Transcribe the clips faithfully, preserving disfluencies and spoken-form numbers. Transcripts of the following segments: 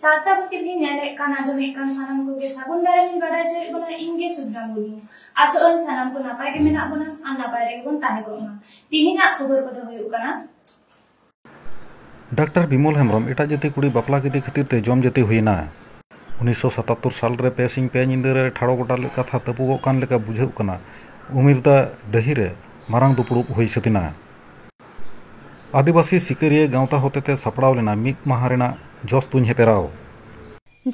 ᱥᱟᱨᱥᱟ Bharati TV ᱧᱮᱞᱮᱫ ᱠᱟᱱ, ᱟᱸᱡᱚᱢᱮᱫ ᱠᱟᱱ ᱥᱟᱱᱟᱢ ᱠᱚᱜᱮ ᱥᱟᱹᱜᱩᱱ ᱫᱟᱨᱟᱢ ᱤᱧ ᱵᱟᱰᱟᱭ ᱦᱚᱪᱚᱭᱮᱫ ᱵᱚᱱᱟ, ᱤᱧ ᱜᱮ ᱥᱩᱵᱷᱨᱟ ᱢᱩᱨᱢᱩ᱾ ᱟᱥᱚᱜ ᱟᱹᱧ ᱥᱟᱱᱟᱢ ᱠᱚ ᱱᱟᱯᱟᱭ ᱜᱮ ᱢᱮᱱᱟᱜ ᱵᱚᱱᱟ ᱟᱨ ᱱᱟᱯᱟᱭ ᱨᱮᱜᱮ ᱵᱚᱱ ᱛᱟᱦᱮᱸ ᱠᱚᱜ ᱢᱟ᱾ ᱛᱤᱦᱤᱧᱟᱜ ᱠᱷᱚᱵᱚᱨ ᱠᱚᱫᱚ ᱦᱩᱭᱩᱜ ᱠᱟᱱᱟ᱾ ᱰᱟᱠᱛᱟᱨ ᱵᱤᱢᱚᱞ ᱦᱮᱢᱵᱽᱨᱚᱢ ᱮᱴᱟᱜ ᱡᱟᱹᱛᱤ ᱠᱩᱲᱤ ᱵᱟᱯᱞᱟ ᱠᱮᱫᱮ ᱠᱷᱟᱹᱛᱤᱨ ᱛᱮ ᱡᱚᱢ ᱡᱟᱹᱛᱤ ᱦᱩᱭᱮᱱᱟ᱾ ᱩᱱᱤᱥᱥᱚ ᱥᱟᱛᱟᱛᱛᱳᱨ ᱥᱟᱞ ᱨᱮ ᱯᱮ ᱥᱤᱧ ᱯᱮ ᱧᱤᱫᱟᱹ ᱨᱮ ᱴᱷᱟᱲᱚ ᱜᱚᱴᱟ ᱞᱮᱫ ᱠᱟᱛᱷᱟ ᱛᱟᱹᱯᱩᱜᱚᱜ ᱠᱟᱱ ᱞᱮᱠᱟ ᱵᱩᱡᱷᱟᱹᱜ ᱠᱟᱱᱟ᱾ ᱩᱢᱤᱨᱫᱟ ᱰᱟᱹᱦᱤ ᱨᱮ ᱢᱟᱨᱟᱝ ᱫᱩᱯᱲᱩᱵ ᱦᱩᱭ ᱥᱟᱹᱛ ᱮᱱᱟ᱾ ᱟᱹᱫᱤᱵᱟᱹᱥᱤ ᱥᱤᱠᱟᱹᱨᱤᱭᱟᱹ ᱜᱟᱶᱛᱟ ᱦᱚᱛᱮᱛᱮ ᱥᱟᱯᱲᱟᱣ ᱞᱮᱱᱟ ᱢᱤᱫ ᱢᱟᱦᱟ ᱨᱮᱱᱟᱜ ᱡᱚᱥ ᱛᱩᱧ ᱦᱮᱯᱮᱨᱟᱣ᱾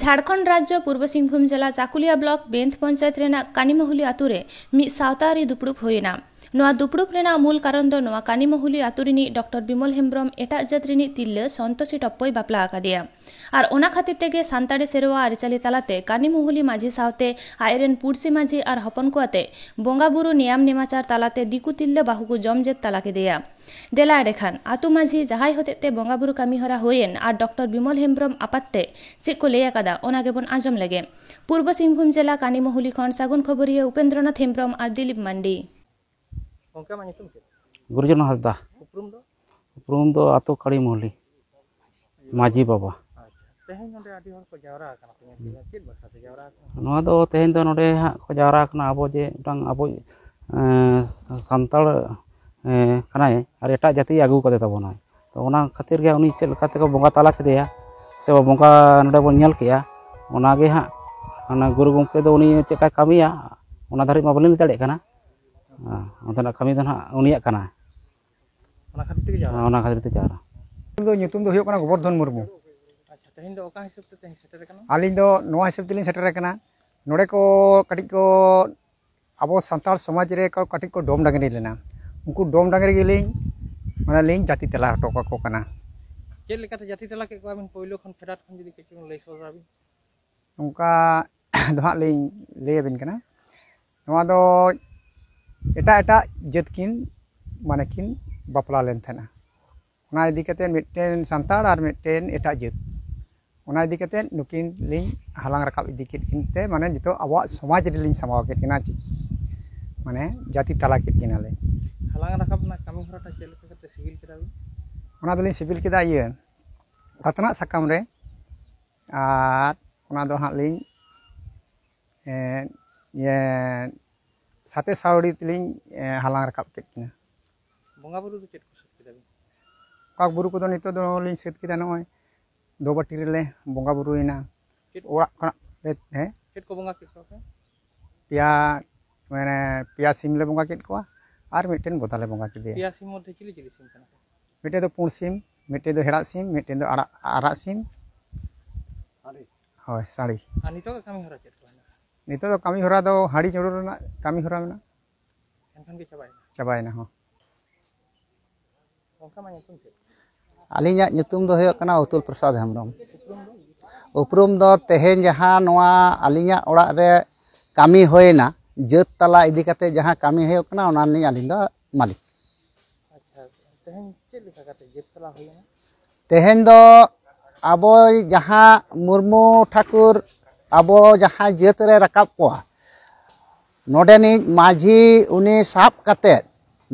ᱡᱷᱟᱲᱠᱷᱚᱸᱰ ᱨᱟᱡᱽᱡᱚ ᱯᱩᱨᱵᱚ ᱥᱤᱝᱵᱷᱩᱢ ᱡᱮᱞᱟ ᱪᱟᱠᱩᱞᱤᱭᱟ ᱵᱞᱚᱠ ᱵᱮᱱᱛ ᱯᱚᱧᱪᱟᱭᱮᱛ ᱨᱮᱱᱟᱜ ᱠᱟᱱᱤᱢᱚᱦᱩᱞᱤ ᱟᱛᱳ ᱨᱮ ᱢᱤᱫ ᱥᱟᱶᱛᱟ ᱟᱹᱨᱤ ᱫᱩᱯᱲᱩᱵ ᱦᱩᱭ ᱮᱱᱟ᱾ ᱱᱚᱣᱟ ᱫᱩᱯᱲᱩᱵ ᱨᱮᱱᱟᱜ ᱢᱩᱞ ᱠᱟᱨᱚᱱ ᱫᱚ ᱱᱚᱣᱟ ᱠᱟᱱᱤᱢᱚᱦᱩᱞᱤ ᱟᱛᱳ ᱨᱤᱱᱤᱡ ᱰᱚᱠᱴᱚᱨ ᱵᱤᱢᱚᱞ ᱦᱮᱢᱵᱽᱨᱚᱢ ᱮᱴᱟᱜ ᱡᱟᱹᱛ ᱨᱤᱱᱤᱡ ᱛᱤᱨᱞᱟᱹ ᱥᱚᱱᱛᱳᱥᱤ ᱴᱚᱯᱯᱚᱭ ᱵᱟᱯᱞᱟ ᱟᱠᱟᱫᱮᱭᱟ᱾ ᱟᱨ ᱚᱱᱟ ᱠᱷᱟᱹᱛᱤᱨ ᱛᱮᱜᱮ ᱥᱟᱱᱛᱟᱲᱤ ᱥᱮᱨᱣᱟ ᱟᱹᱨᱤᱪᱟᱹᱞᱤ ᱛᱟᱞᱟᱛᱮ ᱠᱟᱱᱤᱢᱚᱦᱩᱞᱤ ᱢᱟᱹᱡᱷᱤ ᱥᱟᱶᱛᱮ ᱟᱡ ᱨᱮᱱ ᱯᱩᱲᱥᱤ ᱢᱟᱹᱡᱷᱤ ᱟᱨ ᱦᱚᱯᱚᱱ ᱠᱚ ᱟᱛᱮ ᱵᱚᱸᱜᱟ ᱵᱩᱨᱩ ᱱᱮᱭᱟᱢ ᱱᱮᱢᱟᱪᱟᱨ ᱛᱟᱞᱟᱛᱮ ᱫᱤᱠᱩ ᱛᱤᱨᱞᱟᱹ ᱵᱟᱹᱦᱩ ᱠᱚ ᱡᱚᱢ ᱡᱟᱹᱛ ᱛᱟᱞᱟ ᱠᱮᱫᱮᱭᱟ᱾ ᱫᱮᱞᱟ ᱮᱸᱰᱮᱠᱷᱟᱱ ᱟᱛᱳ ᱢᱟᱹᱡᱷᱤ ᱡᱟᱦᱟᱸᱭ ᱦᱚᱛᱮᱡ ᱛᱮ ᱵᱚᱸᱜᱟ ᱵᱩᱨᱩ ᱠᱟᱹᱢᱤ ᱦᱚᱨᱟ ᱦᱩᱭᱮᱱ ᱟᱨ ᱰᱚᱠᱴᱚᱨ ᱵᱤᱢᱚᱞ ᱦᱮᱢᱵᱽᱨᱚᱢ ᱟᱯᱟᱛ ᱛᱮ ᱪᱮᱫ ᱠᱚ ᱞᱟᱹᱭ ᱟᱠᱟᱫᱟ, ᱚᱱᱟ ᱜᱮᱵᱚᱱ ᱟᱸᱡᱚᱢ ᱞᱮᱜᱮ᱾ ᱯᱩᱨᱵᱚ ᱥᱤᱝᱵᱷᱩᱢ ᱡᱮᱞᱟ ᱠᱟᱱᱤᱢᱚᱦᱩᱞᱤ ᱠᱷᱚᱱ ᱥᱟᱹᱜᱩᱱ ᱠᱷᱚᱵᱚᱨᱤᱭᱟᱹ ᱩᱯᱮᱱᱫᱨᱚᱱᱟᱛᱷ ᱦᱮᱢᱵᱽᱨᱚᱢ ᱟᱨ ᱫᱤᱞᱤᱯ ᱢᱟᱱᱰᱤ᱾ ᱜᱚᱢᱠᱮ, ᱟᱢᱟᱜ ᱧᱩᱛᱩᱢ ᱪᱮᱫ? ᱜᱩᱨᱩᱡᱚᱱ ᱦᱟᱸᱥᱫᱟ᱾ ᱩᱯᱨᱩᱢ ᱫᱚ? ᱩᱯᱨᱩᱢ ᱫᱚ ᱟᱛᱳ ᱠᱟᱲᱤ ᱢᱚᱦᱞᱤ, ᱢᱟᱹᱡᱷᱤ ᱵᱟᱵᱟ᱾ ᱟᱪᱪᱷᱟ, ᱛᱮᱦᱮᱧ ᱱᱚᱰᱮ ᱟᱹᱰᱤ ᱦᱚᱲ ᱠᱚ ᱡᱟᱣᱨᱟ ᱟᱠᱟᱱᱟ ᱠᱚ ᱧᱮᱞ ᱛᱮ, ᱪᱮᱫ ᱵᱟᱠᱷᱨᱟ ᱛᱮ ᱡᱟᱣᱨᱟ ᱟᱠᱟᱱᱟ? ᱱᱚᱣᱟ ᱫᱚ ᱛᱮᱦᱮᱧ ᱫᱚ ᱱᱚᱰᱮ ᱦᱟᱸᱜ ᱠᱚ ᱡᱟᱣᱨᱟ ᱟᱠᱟᱱᱟ ᱟᱵᱚ ᱡᱮ ᱢᱤᱫᱴᱟᱝ ᱟᱵᱚ ᱥᱟᱱᱛᱟᱲ ᱠᱟᱱᱟᱭ ᱟᱨ ᱮᱴᱟᱜ ᱡᱟᱹᱛᱤ ᱟᱹᱜᱩ ᱠᱟᱫᱮ ᱛᱟᱵᱚᱱᱟᱭ᱾ ᱛᱚ ᱚᱱᱟ ᱠᱷᱟᱹᱛᱤᱨ ᱜᱮ ᱩᱱᱤ ᱪᱮᱫ ᱞᱮᱠᱟ ᱛᱮᱠᱚ ᱵᱚᱸᱜᱟ ᱛᱟᱞᱟ ᱠᱮᱫᱮᱭᱟ ᱥᱮ ᱵᱚᱸᱜᱟ ᱱᱚᱰᱮ ᱵᱚᱱ ᱧᱮᱞ ᱠᱮᱜᱼᱟ, ᱚᱱᱟᱜᱮ ᱦᱟᱸᱜ ᱚᱱᱟ ᱜᱩᱨᱩ ᱜᱚᱢᱠᱮ ᱫᱚ ᱩᱱᱤ ᱪᱮᱫ ᱞᱮᱠᱟᱭ ᱠᱟᱹᱢᱤᱭᱟ, ᱚᱱᱟ ᱫᱷᱟᱹᱨᱤᱡ ᱢᱟ ᱵᱟᱹᱞᱤᱧ ᱞᱟᱹᱭ ᱫᱟᱲᱮᱭᱟᱜ ᱠᱟᱱᱟ᱾ ᱚᱱᱛᱮᱱᱟᱜ ᱠᱟᱹᱢᱤ ᱫᱚ ᱦᱟᱸᱜ ᱩᱱᱤᱭᱟᱜ ᱠᱟᱱᱟ᱾ ᱚᱱᱟ ᱠᱷᱟᱹᱛᱤᱨ ᱛᱮᱜᱮ ᱡᱟᱣᱨᱟ? ᱚᱱᱟ ᱠᱷᱟᱹᱛᱤᱨ ᱛᱮ ᱡᱟᱣᱨᱟ᱾ ᱤᱧ ᱫᱚ ᱧᱩᱛᱩᱢ ᱫᱚ ᱦᱩᱭᱩᱜ ᱠᱟᱱᱟ ᱜᱳᱵᱚᱨᱫᱷᱚᱱ ᱢᱩᱨᱢᱩ᱾ ᱟᱪᱪᱷᱟ, ᱛᱮᱦᱮᱧ ᱫᱚ ᱚᱠᱟ ᱦᱤᱥᱟᱹᱵ ᱛᱮ ᱛᱮᱦᱮᱧ ᱥᱮᱴᱮᱨ ᱟᱠᱟᱱᱟ? ᱟᱹᱞᱤᱧ ᱫᱚ ᱱᱚᱣᱟ ᱦᱤᱥᱟᱹᱵ ᱛᱮᱞᱤᱧ ᱥᱮᱴᱮᱨ ᱟᱠᱟᱱᱟ, ᱱᱚᱰᱮ ᱠᱚ ᱠᱟᱹᱴᱤᱡ ᱠᱚ ᱟᱵᱚ ᱥᱟᱱᱛᱟᱲ ᱥᱚᱢᱟᱡᱽ ᱨᱮ ᱠᱚ ᱠᱟᱹᱴᱤᱡ ᱠᱚ ᱰᱚᱢ ᱰᱟᱝᱨᱤ ᱞᱮᱱᱟ, ᱩᱱᱠᱩ ᱰᱚᱢ ᱰᱟᱝᱨᱤ ᱜᱮᱞᱤᱧ ᱢᱟᱱᱮ ᱞᱤᱧ ᱡᱟᱹᱛᱤ ᱛᱟᱞᱟ ᱦᱚᱴᱚ ᱠᱟᱠᱚ ᱠᱟᱱᱟ᱾ ᱪᱮᱫ ᱞᱮᱠᱟᱛᱮ ᱡᱟᱹᱛᱤ ᱛᱟᱞᱟ ᱠᱮᱫ ᱠᱚᱣᱟ ᱵᱤᱱ? ᱯᱳᱭᱞᱳ ᱠᱷᱚᱱ ᱯᱷᱮᱰᱟᱛ ᱠᱷᱚᱱ ᱡᱩᱫᱤ ᱠᱟᱹᱴᱤᱡ ᱵᱤᱱ ᱞᱟᱹᱭ ᱥᱚᱫᱚᱨ ᱟᱵᱤᱱ᱾ ᱱᱚᱝᱠᱟ ᱫᱚ ᱦᱟᱸᱜ ᱞᱤᱧ ᱞᱟᱹᱭ ᱟᱵᱤᱱ ᱠᱟᱱᱟ, ᱱᱚᱣᱟ ᱫᱚ ᱮᱴᱟᱜ ᱮᱴᱟᱜ ᱡᱟᱹᱛ ᱠᱤᱱ ᱢᱟᱱᱮ ᱠᱤᱱ ᱵᱟᱯᱞᱟ ᱞᱮᱱ ᱛᱟᱦᱮᱱᱟ᱾ ᱚᱱᱟ ᱤᱫᱤ ᱠᱟᱛᱮ ᱢᱤᱫᱴᱮᱱ ᱥᱟᱱᱛᱟᱲ ᱟᱨ ᱢᱤᱫᱴᱮᱱ ᱮᱴᱟᱜ ᱡᱟᱹᱛ, ᱚᱱᱟ ᱤᱫᱤ ᱠᱟᱛᱮ ᱱᱩᱠᱤᱱ ᱞᱤᱧ ᱦᱟᱞᱟᱝ ᱨᱟᱠᱟᱵ ᱤᱫᱤ ᱠᱮᱫ ᱠᱤᱱ ᱛᱮ ᱢᱟᱱᱮ ᱱᱤᱛᱚᱜ ᱟᱵᱚᱣᱟᱜ ᱥᱚᱢᱟᱡᱽ ᱨᱮᱞᱤᱧ ᱥᱟᱢᱟᱣ ᱠᱮᱫ ᱠᱤᱱᱟ, ᱢᱟᱱᱮ ᱡᱟᱹᱛᱤ ᱛᱟᱞᱟ ᱠᱮᱫ ᱠᱤᱱᱟᱞᱮ᱾ ᱦᱟᱞᱟᱝ ᱨᱟᱠᱟᱵ ᱨᱮᱱᱟᱜ ᱠᱟᱹᱢᱤ ᱦᱚᱨᱟᱴᱟ ᱪᱮᱫ ᱞᱮᱠᱟ ᱠᱟᱛᱮ ᱥᱤᱜᱤᱞ ᱠᱮᱫᱟ ᱵᱤᱱ? ᱚᱱᱟ ᱫᱚᱞᱤᱧ ᱥᱤᱵᱤᱞ ᱠᱮᱫᱟ ᱤᱭᱟᱹ ᱟᱛᱱᱟᱜ ᱥᱟᱠᱟᱢ ᱨᱮ ᱟᱨ ᱚᱱᱟ ᱫᱚ ᱦᱟᱸᱜ ᱞᱤᱧ, ᱮᱸ, ᱤᱭᱟᱹ, ᱥᱟᱛᱮ ᱥᱟᱣᱲᱤ ᱛᱮᱞᱤᱧ, ᱮᱸ, ᱦᱟᱞᱟᱝ ᱨᱟᱠᱟᱵ ᱠᱮᱫ ᱠᱤᱱᱟ᱾ ᱵᱚᱸᱜᱟ ᱵᱩᱨᱩ ᱫᱚ ᱪᱮᱫ ᱠᱚ ᱥᱟᱹᱛ ᱠᱮᱫᱟ ᱵᱤᱱ? ᱚᱠᱟ ᱵᱩᱨᱩ ᱠᱚᱫᱚ ᱱᱤᱛᱚᱜ ᱫᱚ ᱞᱤᱧ ᱥᱟᱹᱛ ᱠᱮᱫᱟ, ᱱᱚᱜᱼᱚᱭ ᱫᱚᱵᱟᱹᱴᱤ ᱨᱮᱞᱮ ᱵᱚᱸᱜᱟ ᱵᱩᱨᱩᱭᱮᱱᱟ᱾ ᱪᱮᱫ? ᱚᱲᱟᱜ ᱠᱷᱚᱱᱟᱜ ᱞᱮ, ᱦᱮᱸ? ᱪᱮᱫ ᱠᱚ ᱵᱚᱸᱜᱟ ᱠᱮᱫ ᱠᱚᱣᱟ ᱯᱮ? ᱯᱮᱭᱟ, ᱢᱟᱱᱮ ᱯᱮᱭᱟ ᱥᱤᱢ ᱞᱮ ᱵᱚᱸᱜᱟ ᱠᱮᱫ ᱠᱚᱣᱟ ᱟᱨ ᱢᱤᱫᱴᱮᱱ ᱵᱚᱫᱟ ᱞᱮ ᱵᱚᱸᱜᱟ ᱠᱮᱫᱮᱭᱟ᱾ ᱯᱮᱭᱟ ᱥᱤᱢ ᱢᱚᱫᱽᱫᱷᱮ ᱪᱤᱞᱤ ᱪᱤᱞᱤ ᱥᱤᱢ ᱠᱟᱱᱟ ᱠᱚ? ᱢᱤᱫᱴᱮᱱ ᱫᱚ ᱯᱩᱸᱰ ᱥᱤᱢ, ᱢᱤᱫᱴᱮᱱ ᱫᱚ ᱦᱮᱲᱟᱜ ᱥᱤᱢ, ᱢᱤᱫᱴᱮᱱ ᱫᱚ ᱟᱲᱟᱜ, ᱟᱨᱟᱜ ᱥᱤᱢ᱾ ᱦᱳᱭ, ᱥᱟᱹᱲᱤ᱾ ᱟᱨ ᱱᱤᱛᱚᱜ ᱫᱚ ᱠᱟᱹᱢᱤ ᱦᱚᱨᱟ ᱪᱮᱫ ᱠᱚ ᱦᱮᱱᱟᱜᱼᱟ? ᱱᱤᱛᱚᱜ ᱫᱚ ᱠᱟᱹᱢᱤ ᱦᱚᱨᱟ ᱫᱚ ᱦᱟᱺᱰᱤ ᱪᱩᱰᱩᱨ ᱨᱮᱱᱟᱜ ᱠᱟᱹᱢᱤ ᱦᱚᱨᱟ ᱢᱮᱱᱟᱜᱼᱟ᱾ ᱮᱱᱠᱷᱟᱱ ᱜᱮ ᱪᱟᱵᱟᱭᱮᱱᱟ? ᱪᱟᱵᱟᱭᱮᱱᱟ, ᱦᱚᱸ᱾ ᱜᱚᱢᱠᱮ, ᱟᱢᱟᱜ ᱧᱩᱛᱩᱢ ᱪᱮᱫ? ᱟᱹᱞᱤᱧᱟᱜ ᱧᱩᱛᱩᱢ ᱫᱚ ᱦᱩᱭᱩᱜ ᱠᱟᱱᱟ ᱚᱛᱩᱞ ᱯᱨᱚᱥᱟᱫᱽ ᱦᱮᱢᱵᱨᱚᱢ᱾ ᱩᱯᱨᱩᱢ ᱫᱚ? ᱩᱯᱨᱩᱢ ᱫᱚ ᱛᱮᱦᱮᱧ ᱡᱟᱦᱟᱸ ᱱᱚᱣᱟ ᱟᱹᱞᱤᱧᱟᱜ ᱚᱲᱟᱜ ᱨᱮ ᱠᱟᱹᱢᱤ ᱦᱩᱭᱮᱱᱟ, ᱡᱟᱹᱛ ᱛᱟᱞᱟ ᱤᱫᱤ ᱠᱟᱛᱮ ᱡᱟᱦᱟᱸ ᱠᱟᱹᱢᱤ ᱦᱩᱭᱩᱜ ᱠᱟᱱᱟ, ᱚᱱᱟ ᱨᱤᱱᱤᱡ ᱟᱹᱞᱤᱧ ᱫᱚ ᱢᱟᱹᱞᱤᱠ᱾ ᱟᱪᱪᱷᱟ, ᱛᱮᱦᱮᱧ ᱪᱮᱫ ᱞᱮᱠᱟ ᱠᱟᱛᱮ ᱡᱟᱹᱛ ᱛᱟᱞᱟ ᱦᱩᱭᱮᱱᱟ? ᱛᱮᱦᱮᱧ ᱫᱚ ᱟᱵᱚ ᱡᱟᱦᱟᱸ ᱢᱩᱨᱢᱩ ᱴᱷᱟᱹᱠᱩᱨ ᱟᱵᱚ ᱡᱟᱦᱟᱸ ᱡᱟᱹᱛ ᱨᱮ ᱨᱟᱠᱟᱵ ᱠᱚᱣᱟ, ᱱᱚᱰᱮᱱᱤᱡ ᱢᱟᱹᱡᱷᱤ ᱩᱱᱤ ᱥᱟᱵ ᱠᱟᱛᱮᱫ,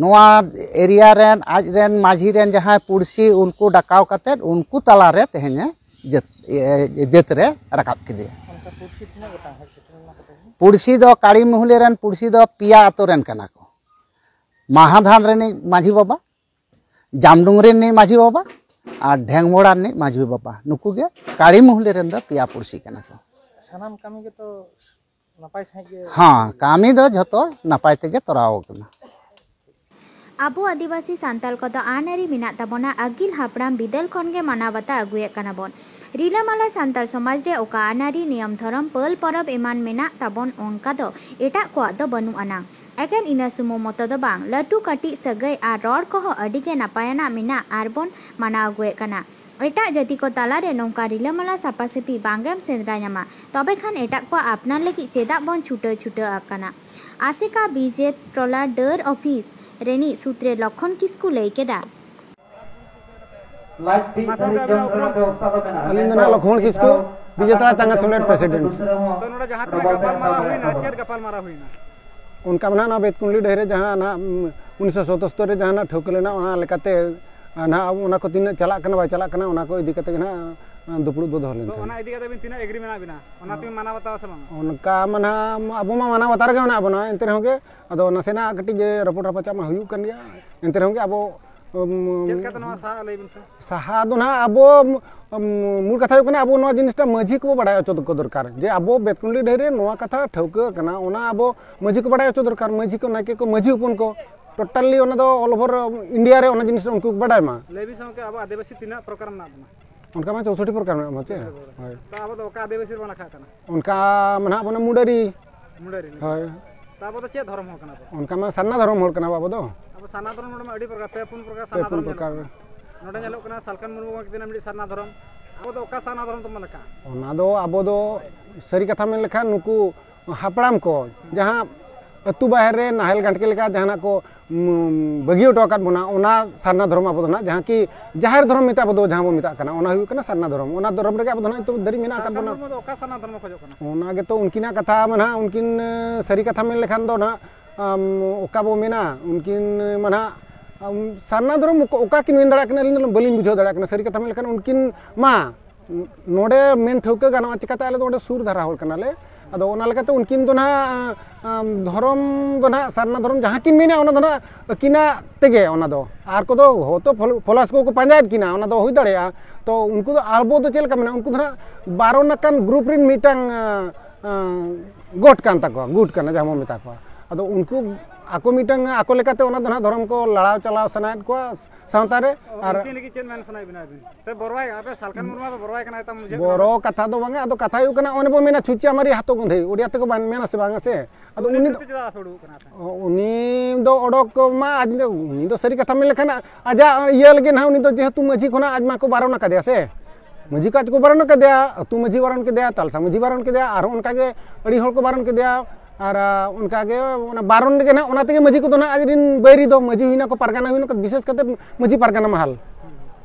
ᱱᱚᱣᱟ ᱮᱨᱤᱭᱟ ᱨᱮᱱ, ᱟᱡ ᱨᱮᱱ ᱢᱟᱹᱡᱷᱤ ᱨᱮᱱ ᱡᱟᱦᱟᱸᱭ ᱯᱩᱲᱥᱤ, ᱩᱱᱠᱩ ᱰᱟᱠᱟᱣ ᱠᱟᱛᱮᱫ ᱩᱱᱠᱩ ᱛᱟᱞᱟᱨᱮ ᱛᱮᱦᱮᱧᱮ ᱡᱟᱹᱛ, ᱮ, ᱡᱟᱹᱛ ᱨᱮ ᱨᱟᱠᱟᱵ ᱠᱮᱫᱮᱭᱟ᱾ ᱚᱱᱠᱟ ᱯᱩᱲᱥᱤ ᱛᱤᱱᱟᱹᱜ ᱜᱚᱴᱟᱝ ᱦᱮᱡ ᱥᱮᱴᱮᱨ ᱞᱮᱱᱟ ᱠᱚ ᱛᱮᱦᱮᱧ? ᱯᱩᱲᱥᱤ ᱫᱚ ᱠᱟᱲᱤ ᱢᱩᱦᱞᱤ ᱨᱮᱱ ᱯᱩᱲᱥᱤ ᱫᱚ ᱯᱮᱭᱟ ᱟᱛᱳ ᱨᱮᱱ ᱠᱟᱱᱟ ᱠᱚ᱾ ᱢᱟᱦᱟᱫᱷᱟᱱ ᱨᱤᱱᱤᱡ ᱢᱟᱹᱡᱷᱤ ᱵᱟᱵᱟ, ᱡᱟᱢᱰᱩᱝ ᱨᱤᱱᱤᱡ ᱢᱟᱹᱡᱷᱤ ᱵᱟᱵᱟ ᱟᱨ ᱰᱷᱮᱝᱢᱚᱲᱟ ᱨᱤᱱᱤᱡ ᱢᱟᱹᱡᱷᱤ ᱵᱟᱵᱟ, ᱱᱩᱠᱩ ᱜᱮ ᱠᱟᱲᱤ ᱢᱩᱦᱞᱤ ᱨᱮᱱ ᱫᱚ ᱯᱮᱭᱟ ᱯᱩᱲᱥᱤ ᱠᱟᱱᱟ ᱠᱚ᱾ ᱥᱟᱱᱟᱢ ᱠᱟᱹᱢᱤ ᱜᱮᱛᱚ ᱱᱟᱯᱟᱭ ᱥᱟᱺᱦᱤᱡ ᱜᱮ? ᱦᱮᱸ, ᱠᱟᱹᱢᱤ ᱫᱚ ᱡᱷᱚᱛᱚ ᱱᱟᱯᱟᱭ ᱛᱮᱜᱮ ᱛᱚᱨᱟᱣ ᱟᱠᱟᱱᱟ᱾ ᱟᱵᱚ ᱟᱹᱫᱤᱵᱟᱹᱥᱤ ᱥᱟᱱᱛᱟᱲ ᱠᱚᱫᱚ ᱟᱹᱱ ᱟᱹᱨᱤ ᱢᱮᱱᱟᱜ ᱛᱟᱵᱚᱱᱟ, ᱟᱹᱜᱤᱞ ᱦᱟᱯᱲᱟᱢ ᱵᱤᱫᱟᱹᱞ ᱠᱷᱚᱱ ᱜᱮ ᱢᱟᱱᱟᱣ ᱵᱟᱛᱟᱣ ᱟᱹᱜᱩᱭᱮᱫ ᱠᱟᱱᱟ ᱵᱚᱱ᱾ ᱨᱤᱞᱟᱹᱢᱟᱞᱟ ᱥᱟᱱᱛᱟᱲ ᱥᱚᱢᱟᱡᱽ ᱨᱮ ᱚᱠᱟ ᱟᱹᱱ ᱟᱹᱨᱤ, ᱱᱤᱭᱚᱢ ᱫᱷᱚᱨᱚᱢ, ᱯᱟᱹᱞ ᱯᱚᱨᱚᱵᱽ ᱮᱢᱟᱱ ᱢᱮᱱᱟᱜ ᱛᱟᱵᱚᱱ, ᱚᱱᱠᱟ ᱫᱚ ᱮᱴᱟᱜ ᱠᱚᱣᱟᱜ ᱫᱚ ᱵᱟᱹᱱᱩᱜ ᱟᱱᱟᱝ᱾ ᱮᱠᱮᱱ ᱤᱱᱟᱹ ᱥᱩᱢᱩᱝ ᱢᱚᱛᱚ ᱫᱚ ᱵᱟᱝ, ᱞᱟᱹᱴᱩ ᱠᱟᱹᱴᱤᱡ ᱥᱟᱹᱜᱟᱹᱭ ᱟᱨ ᱨᱚᱲ ᱠᱚᱦᱚᱸ ᱟᱹᱰᱤ ᱜᱮ ᱱᱟᱯᱟᱭᱟᱱᱟᱜ ᱢᱮᱱᱟᱜ ᱟᱨ ᱵᱚᱱ ᱢᱟᱱᱟᱣ ᱟᱹᱜᱩᱭᱮᱫ ᱠᱟᱱᱟ᱾ ᱮᱴᱟᱜ ᱡᱟᱹᱛᱤ ᱠᱚ ᱛᱟᱞᱟᱨᱮ ᱱᱚᱝᱠᱟ ᱨᱤᱞᱟᱹᱢᱟᱞᱟ ᱥᱟᱯᱷᱟ ᱥᱟᱹᱯᱷᱤ ᱵᱟᱝᱜᱮᱢ ᱥᱮᱸᱫᱽᱨᱟ ᱧᱟᱢᱟ, ᱛᱚᱵᱮ ᱠᱷᱟᱱ ᱮᱴᱟᱜ ᱠᱚᱣᱟᱜ ᱟᱯᱱᱟᱨ ᱞᱟᱹᱜᱤᱫ ᱪᱮᱫᱟᱜ ᱵᱚᱱ ᱪᱷᱩᱴᱟᱹᱣ ᱪᱷᱩᱴᱟᱹᱣ ᱟᱠᱟᱱᱟ? ᱟᱥᱮᱠᱟ ᱵᱤᱡᱮ ᱴᱚᱞᱟ ᱰᱟᱹᱨ ᱚᱯᱷᱤᱥ ᱨᱤᱱᱤᱡ ᱥᱩᱛᱨᱮ ᱞᱚᱠᱷᱚᱱ ᱠᱤᱥᱠᱩ ᱞᱟᱹᱭ ᱠᱮᱫᱟ᱾ ᱢᱟ ᱥᱟᱶᱛᱮ ᱟᱵᱮᱱᱟᱜ ᱩᱯᱨᱩᱢ᱾ ᱟᱹᱞᱤᱧ ᱫᱚ ᱱᱟᱦᱟᱜ ᱞᱚᱠᱷᱢᱚᱬ ᱠᱤᱥᱠᱩ, ᱵᱤᱡᱮᱛᱟᱲᱟ ᱪᱟᱸᱜᱟ ᱥᱮᱢᱞᱮᱫ ᱯᱨᱮᱥᱤᱰᱮᱱᱴ᱾ ᱛᱚ, ᱱᱚᱰᱮ ᱡᱟᱦᱟᱸ ᱛᱤᱱᱟᱹᱜ ᱜᱟᱯᱟᱞᱢᱟᱨᱟᱣ ᱦᱩᱭᱱᱟ, ᱪᱮᱫ ᱜᱟᱯᱟᱞᱢᱟᱨᱟᱣ ᱦᱩᱭᱱᱟ? ᱚᱱᱠᱟ ᱢᱟ ᱱᱟᱦᱟᱜ ᱱᱚᱣᱟ ᱵᱮᱛᱠᱩᱸᱰᱞᱤ ᱰᱟᱹᱦᱤ ᱨᱮ ᱡᱟᱦᱟᱸ ᱱᱟᱦᱟᱜ, ᱩᱱ, ᱩᱱᱤᱥᱥᱚ ᱥᱚᱛᱛᱚᱨ ᱨᱮ ᱡᱟᱦᱟᱸ ᱱᱟᱦᱟᱜ ᱴᱷᱟᱹᱣᱠᱟᱹ ᱞᱮᱱᱟ, ᱚᱱᱟ ᱞᱮᱠᱟᱛᱮ, ᱟᱨ ᱱᱟᱦᱟᱜ ᱚᱱᱟ ᱠᱚ ᱛᱤᱱᱟᱹᱜ ᱪᱟᱞᱟᱜ ᱠᱟᱱᱟ ᱵᱟᱭ ᱪᱟᱞᱟᱜ ᱠᱟᱱᱟ, ᱚᱱᱟ ᱠᱚ ᱤᱫᱤ ᱠᱟᱛᱮ ᱜᱮ ᱱᱟᱦᱟᱜ ᱫᱩᱯᱲᱩᱵ ᱵᱚ ᱫᱚᱦᱚ ᱞᱮᱱ ᱛᱚ ᱛᱟᱦᱮᱸᱫ᱾ ᱚᱱᱟ ᱤᱫᱤ ᱠᱟᱛᱮ ᱟᱹᱵᱤᱱ ᱛᱤᱱᱟᱹᱜ ᱮᱜᱽᱨᱤ ᱢᱮᱱᱟᱜ ᱵᱤᱱᱟ, ᱚᱱᱟ ᱵᱤᱱ ᱢᱟᱱᱟᱣ ᱵᱟᱛᱟᱣᱟ ᱥᱮ ᱵᱟᱝ? ᱚᱱᱠᱟ ᱢᱟ ᱱᱟᱦᱟᱜ ᱟᱵᱚ ᱢᱟ ᱢᱟᱱᱟᱣ ᱵᱟᱛᱟᱣ ᱨᱮᱜᱮ ᱢᱮᱱᱟᱜ ᱵᱚᱱᱟ, ᱮᱱᱛᱮ ᱨᱮᱦᱚᱸ ᱜᱮ ᱟᱫᱚ ᱱᱟᱥᱮᱱᱟᱜ ᱠᱟᱹᱴᱤᱡ ᱨᱟᱹᱯᱩᱫ ᱨᱟᱯᱟᱪᱟᱜ ᱢᱟ ᱦᱩᱭᱩᱜ ᱠᱟᱱ ᱜᱮᱭᱟ᱾ ᱮᱱᱛᱮ ᱨᱮᱦᱚᱸ ᱜᱮ ᱟᱵᱚ, ᱩᱢ, ᱪᱮᱫ ᱞᱮᱠᱟᱛᱮ ᱱᱚᱣᱟ ᱥᱟᱦᱟᱜᱼᱟ, ᱞᱟᱹᱭ ᱵᱤᱱ ᱥᱮ? ᱥᱟᱦᱟ ᱫᱚ ᱱᱟᱦᱟᱜ ᱟᱵᱚ, ᱩᱢ, ᱢᱩᱞ ᱠᱟᱛᱷᱟ ᱦᱩᱭᱩᱜ ᱠᱟᱱᱟ, ᱟᱵᱚ ᱱᱚᱣᱟ ᱡᱤᱱᱤᱥᱴᱟ ᱢᱟᱹᱡᱷᱤ ᱠᱚᱵᱚ ᱵᱟᱲᱟᱭ ᱦᱚᱪᱚ ᱠᱚ ᱫᱚᱨᱠᱟᱨ ᱡᱮ ᱟᱵᱚ ᱵᱮᱛᱠᱩᱸᱰᱤ ᱰᱟᱹᱦᱤ ᱨᱮ ᱱᱚᱣᱟ ᱠᱟᱛᱷᱟ ᱴᱷᱟᱹᱣᱠᱟᱹ ᱠᱟᱱᱟ, ᱚᱱᱟ ᱟᱵᱚ ᱢᱟᱹᱡᱷᱤ ᱠᱚ ᱵᱟᱲᱟᱭ ᱦᱚᱪᱚ ᱫᱚᱨᱠᱟᱨ, ᱢᱟᱹᱡᱷᱤ ᱠᱚ, ᱱᱟᱭᱠᱮ ᱠᱚ, ᱢᱟᱹᱡᱷᱤ ᱦᱚᱯᱚᱱ ᱠᱚ, ᱴᱳᱴᱟᱞᱤ ᱚᱱᱟ ᱫᱚ ᱚᱞ ᱳᱵᱷᱟᱨ ᱤᱱᱰᱤᱭᱟ ᱨᱮ ᱚᱱᱟ ᱡᱤᱱᱤᱥ ᱩᱱᱠᱩ ᱠᱚ ᱵᱟᱰᱟᱭ ᱢᱟ᱾ ᱞᱟᱹᱭ ᱵᱤᱱ ᱥᱮ ᱜᱚᱢᱠᱮ, ᱟᱵᱚ ᱟᱹᱫᱤᱵᱟᱹᱥᱤ ᱛᱤᱱᱟᱹᱜ ᱯᱨᱚᱠᱟᱨ ᱢᱮᱱᱟᱜ ᱵᱚᱱᱟ? ᱚᱱᱠᱟ ᱢᱟ ᱪᱳᱥᱳᱴᱴᱤ ᱯᱨᱚᱠᱟᱨ ᱢᱮᱱᱟᱜ ᱵᱚᱱᱟ ᱪᱮ? ᱦᱳᱭ᱾ ᱛᱚ ᱟᱵᱚ ᱫᱚ ᱚᱠᱟ ᱟᱹᱫᱤᱵᱟᱹᱥᱤ ᱨᱮᱵᱚᱱ ᱞᱮᱠᱷᱟᱜ ᱠᱟᱱᱟ? ᱚᱱᱠᱟ ᱢᱟ ᱱᱟᱦᱟᱜ ᱵᱚᱱ ᱢᱩᱰᱟᱹᱨᱤ᱾ ᱢᱩᱰᱟᱹᱨᱤ ᱞᱮᱠᱟ᱾ ᱦᱳᱭ᱾ ᱛᱚ ᱟᱵᱚ ᱫᱚ ᱪᱮᱫ ᱫᱷᱚᱨᱚᱢ ᱦᱚᱲ ᱠᱟᱱᱟ ᱵᱚᱱ? ᱚᱱᱠᱟ ᱢᱟ ᱥᱟᱨᱱᱟ ᱫᱷᱚᱨᱚᱢ ᱦᱚᱲ ᱠᱟᱱᱟ ᱵᱚ ᱟᱵᱚ ᱫᱚ᱾ ᱟᱵᱚ ᱥᱟᱨᱱᱟ ᱫᱷᱚᱨᱚᱢ ᱱᱚᱰᱮ ᱢᱟ ᱟᱹᱰᱤ ᱯᱨᱚᱠᱟᱨ, ᱯᱮ ᱯᱩᱱ ᱯᱨᱚᱠᱟᱨ ᱯᱮ ᱥᱟᱨᱱᱟ ᱯᱩᱱ ᱫᱷᱚᱨᱚᱢ ᱧᱮᱞᱚᱜ ᱯᱨᱚᱠᱟᱨ᱾ ᱠᱟᱱᱟ᱾ ᱱᱚᱰᱮ ᱧᱮᱞᱚᱜ ᱠᱟᱱᱟ ᱥᱟᱞᱠᱷᱟᱱ ᱢᱩᱨᱢᱩ ᱜᱚᱢᱠᱮ ᱛᱤᱱᱟᱹᱜ ᱢᱤᱫᱴᱤᱡ ᱥᱟᱨᱱᱟ ᱫᱷᱚᱨᱚᱢ᱾ ᱟᱵᱚ ᱫᱚ ᱚᱠᱟ ᱥᱟᱨᱱᱟ ᱫᱷᱚᱨᱚᱢ ᱛᱟᱵᱚᱱ ᱞᱮᱠᱟ? ᱚᱱᱟ ᱫᱚ ᱟᱵᱚ ᱫᱚ ᱥᱟᱹᱨᱤ ᱠᱟᱛᱷᱟ ᱢᱮᱱ ᱞᱮᱠᱷᱟᱱ ᱱᱩᱠᱩ ᱦᱟᱯᱲᱟᱢ ᱠᱚ ᱡᱟᱦᱟᱸ ᱟᱹᱛᱩ ᱵᱟᱦᱮᱨ ᱨᱮ ᱱᱟᱦᱮᱞ ᱜᱟᱱᱴᱤ ᱞᱮᱠᱟ ᱡᱟᱦᱟᱱᱟᱜ ᱠᱚ, ᱩᱢ, ᱵᱟᱹᱜᱤ ᱦᱚᱴᱚ ᱟᱠᱟᱫ ᱵᱚᱱᱟ, ᱚᱱᱟ ᱥᱟᱨᱱᱟ ᱫᱷᱚᱨᱚᱢ ᱟᱵᱚ ᱫᱚ ᱱᱟᱦᱟᱜ, ᱡᱟᱦᱟᱸ ᱠᱤ ᱡᱟᱦᱮᱨ ᱫᱷᱚᱨᱚᱢ ᱢᱮᱱᱛᱮ ᱟᱵᱚ ᱫᱚ ᱡᱟᱦᱟᱸ ᱵᱚᱱ ᱢᱮᱛᱟᱜ ᱠᱟᱱᱟ, ᱚᱱᱟ ᱦᱩᱭᱩᱜ ᱠᱟᱱᱟ ᱥᱟᱨᱱᱟ ᱫᱷᱚᱨᱚᱢ᱾ ᱚᱱᱟ ᱫᱷᱚᱨᱚᱢ ᱨᱮᱜᱮ ᱟᱵᱚ ᱫᱚ ᱱᱟᱦᱟᱜ ᱱᱤᱛᱚᱜ ᱫᱷᱟᱹᱨᱤᱡ ᱢᱮᱱᱟᱜ ᱟᱠᱟᱫ ᱥᱟᱨᱱᱟ ᱵᱚᱱᱟ᱾ ᱫᱷᱚᱨᱚᱢ ᱫᱚ ᱚᱠᱟ ᱥᱟᱨᱱᱟ ᱫᱷᱚᱨᱚᱢ ᱠᱷᱚᱡᱚᱜ ᱠᱟᱱᱟ? ᱚᱱᱟ ᱜᱮᱛᱚ ᱩᱱᱠᱤᱱᱟᱜ ᱠᱟᱛᱷᱟ ᱢᱟ ᱱᱟᱦᱟᱜ, ᱩᱱᱠᱤᱱ, ᱮ, ᱥᱟᱹᱨᱤ ᱠᱟᱛᱷᱟ ᱢᱮᱱ ᱞᱮᱠᱷᱟᱱ ᱫᱚ ᱱᱟᱦᱟᱜ, ᱟᱢ, ᱚᱠᱟ ᱵᱚ ᱢᱮᱱᱟ, ᱩᱱᱠᱤᱱ ᱢᱟ ᱱᱟᱦᱟᱜ, ᱟᱢ, ᱥᱟᱨᱱᱟ ᱫᱷᱚᱨᱚᱢ ᱚᱠᱟ, ᱚᱠᱟ ᱠᱤᱱ ᱢᱮᱱ ᱫᱟᱲᱮᱭᱟᱜ ᱠᱟᱱᱟ, ᱟᱹᱞᱤᱧ ᱫᱚ ᱵᱟᱹᱞᱤᱧ ᱵᱩᱡᱷᱟᱹᱣ ᱫᱟᱲᱮᱭᱟᱜ ᱠᱟᱱᱟ᱾ ᱥᱟᱹᱨᱤ ᱠᱟᱛᱷᱟ ᱢᱮᱱ ᱞᱮᱠᱷᱟᱱ ᱩᱱᱠᱤᱱ ᱢᱟ ᱱᱚᱰᱮ ᱢᱮᱱ ᱴᱷᱟᱹᱣᱠᱟᱹ ᱜᱟᱱᱚᱜᱼᱟ, ᱪᱤᱠᱟᱛᱮ ᱟᱞᱮ ᱫᱚ ᱚᱸᱰᱮ ᱥᱩᱨ ᱫᱷᱟᱨᱟ ᱦᱚᱲ ᱠᱟᱱᱟᱞᱮ᱾ ᱟᱫᱚ ᱚᱱᱟ ᱞᱮᱠᱟᱛᱮ ᱩᱱᱠᱤᱱ ᱫᱚ ᱱᱟᱦᱟᱜ, ᱟᱢ, ᱫᱷᱚᱨᱚᱢ ᱫᱚ ᱱᱟᱦᱟᱜ ᱥᱟᱨᱱᱟ ᱫᱷᱚᱨᱚᱢ ᱡᱟᱦᱟᱸ ᱠᱤᱱ ᱢᱮᱱᱟ, ᱚᱱᱟ ᱫᱚ ᱱᱟᱦᱟᱜ ᱟᱹᱠᱤᱱᱟᱜ ᱛᱮᱜᱮ᱾ ᱚᱱᱟ ᱫᱚ ᱟᱨ ᱠᱚᱫᱚ ᱦᱚᱭᱛᱳ ᱯᱷᱚᱞ-, ᱯᱷᱚᱞᱟᱥ ᱠᱚᱠᱚ ᱯᱟᱸᱡᱟᱭᱮᱫ ᱠᱤᱱᱟ, ᱚᱱᱟ ᱫᱚ ᱦᱩᱭ ᱫᱟᱲᱮᱭᱟᱜᱼᱟ᱾ ᱛᱚ ᱩᱱᱠᱩ ᱫᱚ ᱟᱵᱚ ᱫᱚ ᱪᱮᱫ ᱞᱮᱠᱟ ᱢᱮᱱᱟᱜᱼᱟ, ᱩᱱᱠᱩ ᱫᱚ ᱱᱟᱦᱟᱜ ᱵᱟᱨᱚᱱ ᱟᱠᱟᱱ ᱜᱨᱩᱯ ᱨᱮᱱ ᱢᱤᱫᱴᱟᱝ, ᱟᱸ, ᱟᱸ, ᱜᱚᱴ ᱠᱟᱱ ᱛᱟᱠᱚᱣᱟ, ᱜᱩᱴ ᱠᱟᱱᱟ ᱡᱟᱦᱟᱸ ᱵᱚᱱ ᱢᱮᱛᱟ ᱠᱚᱣᱟ᱾ ᱟᱫᱚ ᱩᱱᱠᱩ ᱟᱠᱚ ᱢᱤᱫᱴᱟᱝ ᱟᱠᱚ ᱞᱮᱠᱟᱛᱮ ᱚᱱᱟ ᱫᱚ ᱱᱟᱦᱟᱜ ᱫᱷᱚᱨᱚᱢ ᱠᱚ ᱞᱟᱲᱟᱣ ᱪᱟᱞᱟᱣ ᱥᱟᱱᱟᱭᱮᱫ ᱠᱚᱣᱟ ᱥᱟᱶᱛᱟ ᱨᱮ᱾ ᱚ, ᱟᱨ ᱩᱱᱠᱤᱱ ᱞᱟᱹᱜᱤᱫ ᱪᱮᱫ ᱢᱮᱱ ᱥᱟᱱᱟᱭᱮᱫ ᱵᱮᱱᱟ ᱟᱹᱵᱤᱱ? ᱥᱮ ᱵᱚᱨᱣᱟᱭ, ᱟᱯᱮ ᱥᱟᱞᱠᱷᱟᱱ ᱢᱩᱨᱢᱩ ᱫᱚ ᱵᱚᱨᱣᱟᱭ ᱠᱟᱱᱟ, ᱮᱴᱟᱜ ᱢᱩᱡᱟᱹ ᱠᱟᱱᱟ? ᱵᱚᱨᱚ ᱠᱟᱛᱷᱟ ᱫᱚ ᱵᱟᱝᱟ, ᱟᱫᱚ ᱠᱟᱛᱷᱟ ᱦᱩᱭᱩᱜ ᱠᱟᱱᱟ, ᱚᱱᱮ ᱵᱚ ᱢᱮᱱᱟ ᱪᱷᱩᱪᱤ ᱟᱢᱟᱨᱤ ᱦᱟᱛᱚ ᱜᱚᱸᱫᱷᱮ, ᱩᱲᱤᱭᱟ ᱛᱮᱠᱚ ᱵᱟᱝ ᱢᱮᱱᱟ ᱥᱮ ᱵᱟᱝᱟ ᱥᱮ? ᱟᱫᱚ ᱩᱱᱤ ᱩᱱᱤ ᱫᱚ ᱪᱮᱫᱟᱜ ᱦᱟᱛᱚ ᱩᱰᱩᱠ ᱠᱟᱱᱟ ᱥᱮ? ᱚ, ᱩᱱᱤ ᱫᱚ ᱚᱰᱚᱠ ᱢᱟ ᱟᱡ ᱫᱚ, ᱩᱱᱤ ᱫᱚ ᱥᱟᱹᱨᱤ ᱠᱟᱛᱷᱟ ᱢᱮᱱ ᱞᱮᱠᱷᱟᱱ ᱟᱡᱟᱜ ᱤᱭᱟᱹ ᱞᱟᱹᱜᱤᱫ ᱱᱟᱦᱟᱜ ᱩᱱᱤ ᱫᱚ ᱡᱮᱦᱮᱛᱩ ᱢᱟᱹᱡᱷᱤ ᱠᱷᱚᱱᱟᱜ ᱟᱡ ᱢᱟ ᱠᱚ ᱵᱟᱨᱚᱱ ᱟᱠᱟᱫᱮᱭᱟ ᱥᱮ, ᱢᱟᱹᱡᱷᱤ ᱠᱚ ᱟᱡ ᱠᱚ ᱵᱟᱨᱚᱱ ᱠᱟᱫᱮᱭᱟ, ᱟᱹᱛᱩ ᱢᱟᱹᱡᱷᱤ ᱵᱟᱨᱚᱱ ᱠᱮᱫᱮᱭᱟ, ᱛᱟᱞᱥᱟ ᱢᱟᱹᱡᱷᱤ ᱵᱟᱨᱚᱱ ᱠᱮᱫᱮᱭᱟ, ᱟᱨᱦᱚᱸ ᱚᱱᱠᱟᱜᱮ ᱟᱹᱰᱤ ᱦᱚᱲ ᱠᱚ ᱵᱟᱨᱚᱱ ᱠᱮᱫᱮᱭᱟ᱾ ᱟᱨ, ᱟ, ᱚᱱᱠᱟᱜᱮ ᱚᱱᱟ ᱵᱟᱨᱚᱱ ᱨᱮᱜᱮ ᱱᱟᱦᱟᱜ ᱚᱱᱟ ᱛᱮᱜᱮ ᱢᱟᱹᱡᱷᱤ ᱠᱚᱫᱚ ᱱᱟᱦᱟᱜ ᱟᱡᱨᱮᱱ ᱵᱟᱹᱭᱨᱤ ᱫᱚ, ᱢᱟᱹᱡᱷᱤ ᱦᱩᱭᱱᱟ ᱠᱚ, ᱯᱟᱨᱜᱟᱱᱟ ᱦᱩᱭᱱᱟ ᱠᱚ, ᱵᱤᱥᱮᱥ ᱠᱟᱛᱮ ᱢᱟᱹᱡᱷᱤ ᱯᱟᱨᱜᱟᱱᱟ ᱢᱟᱦᱟᱞ,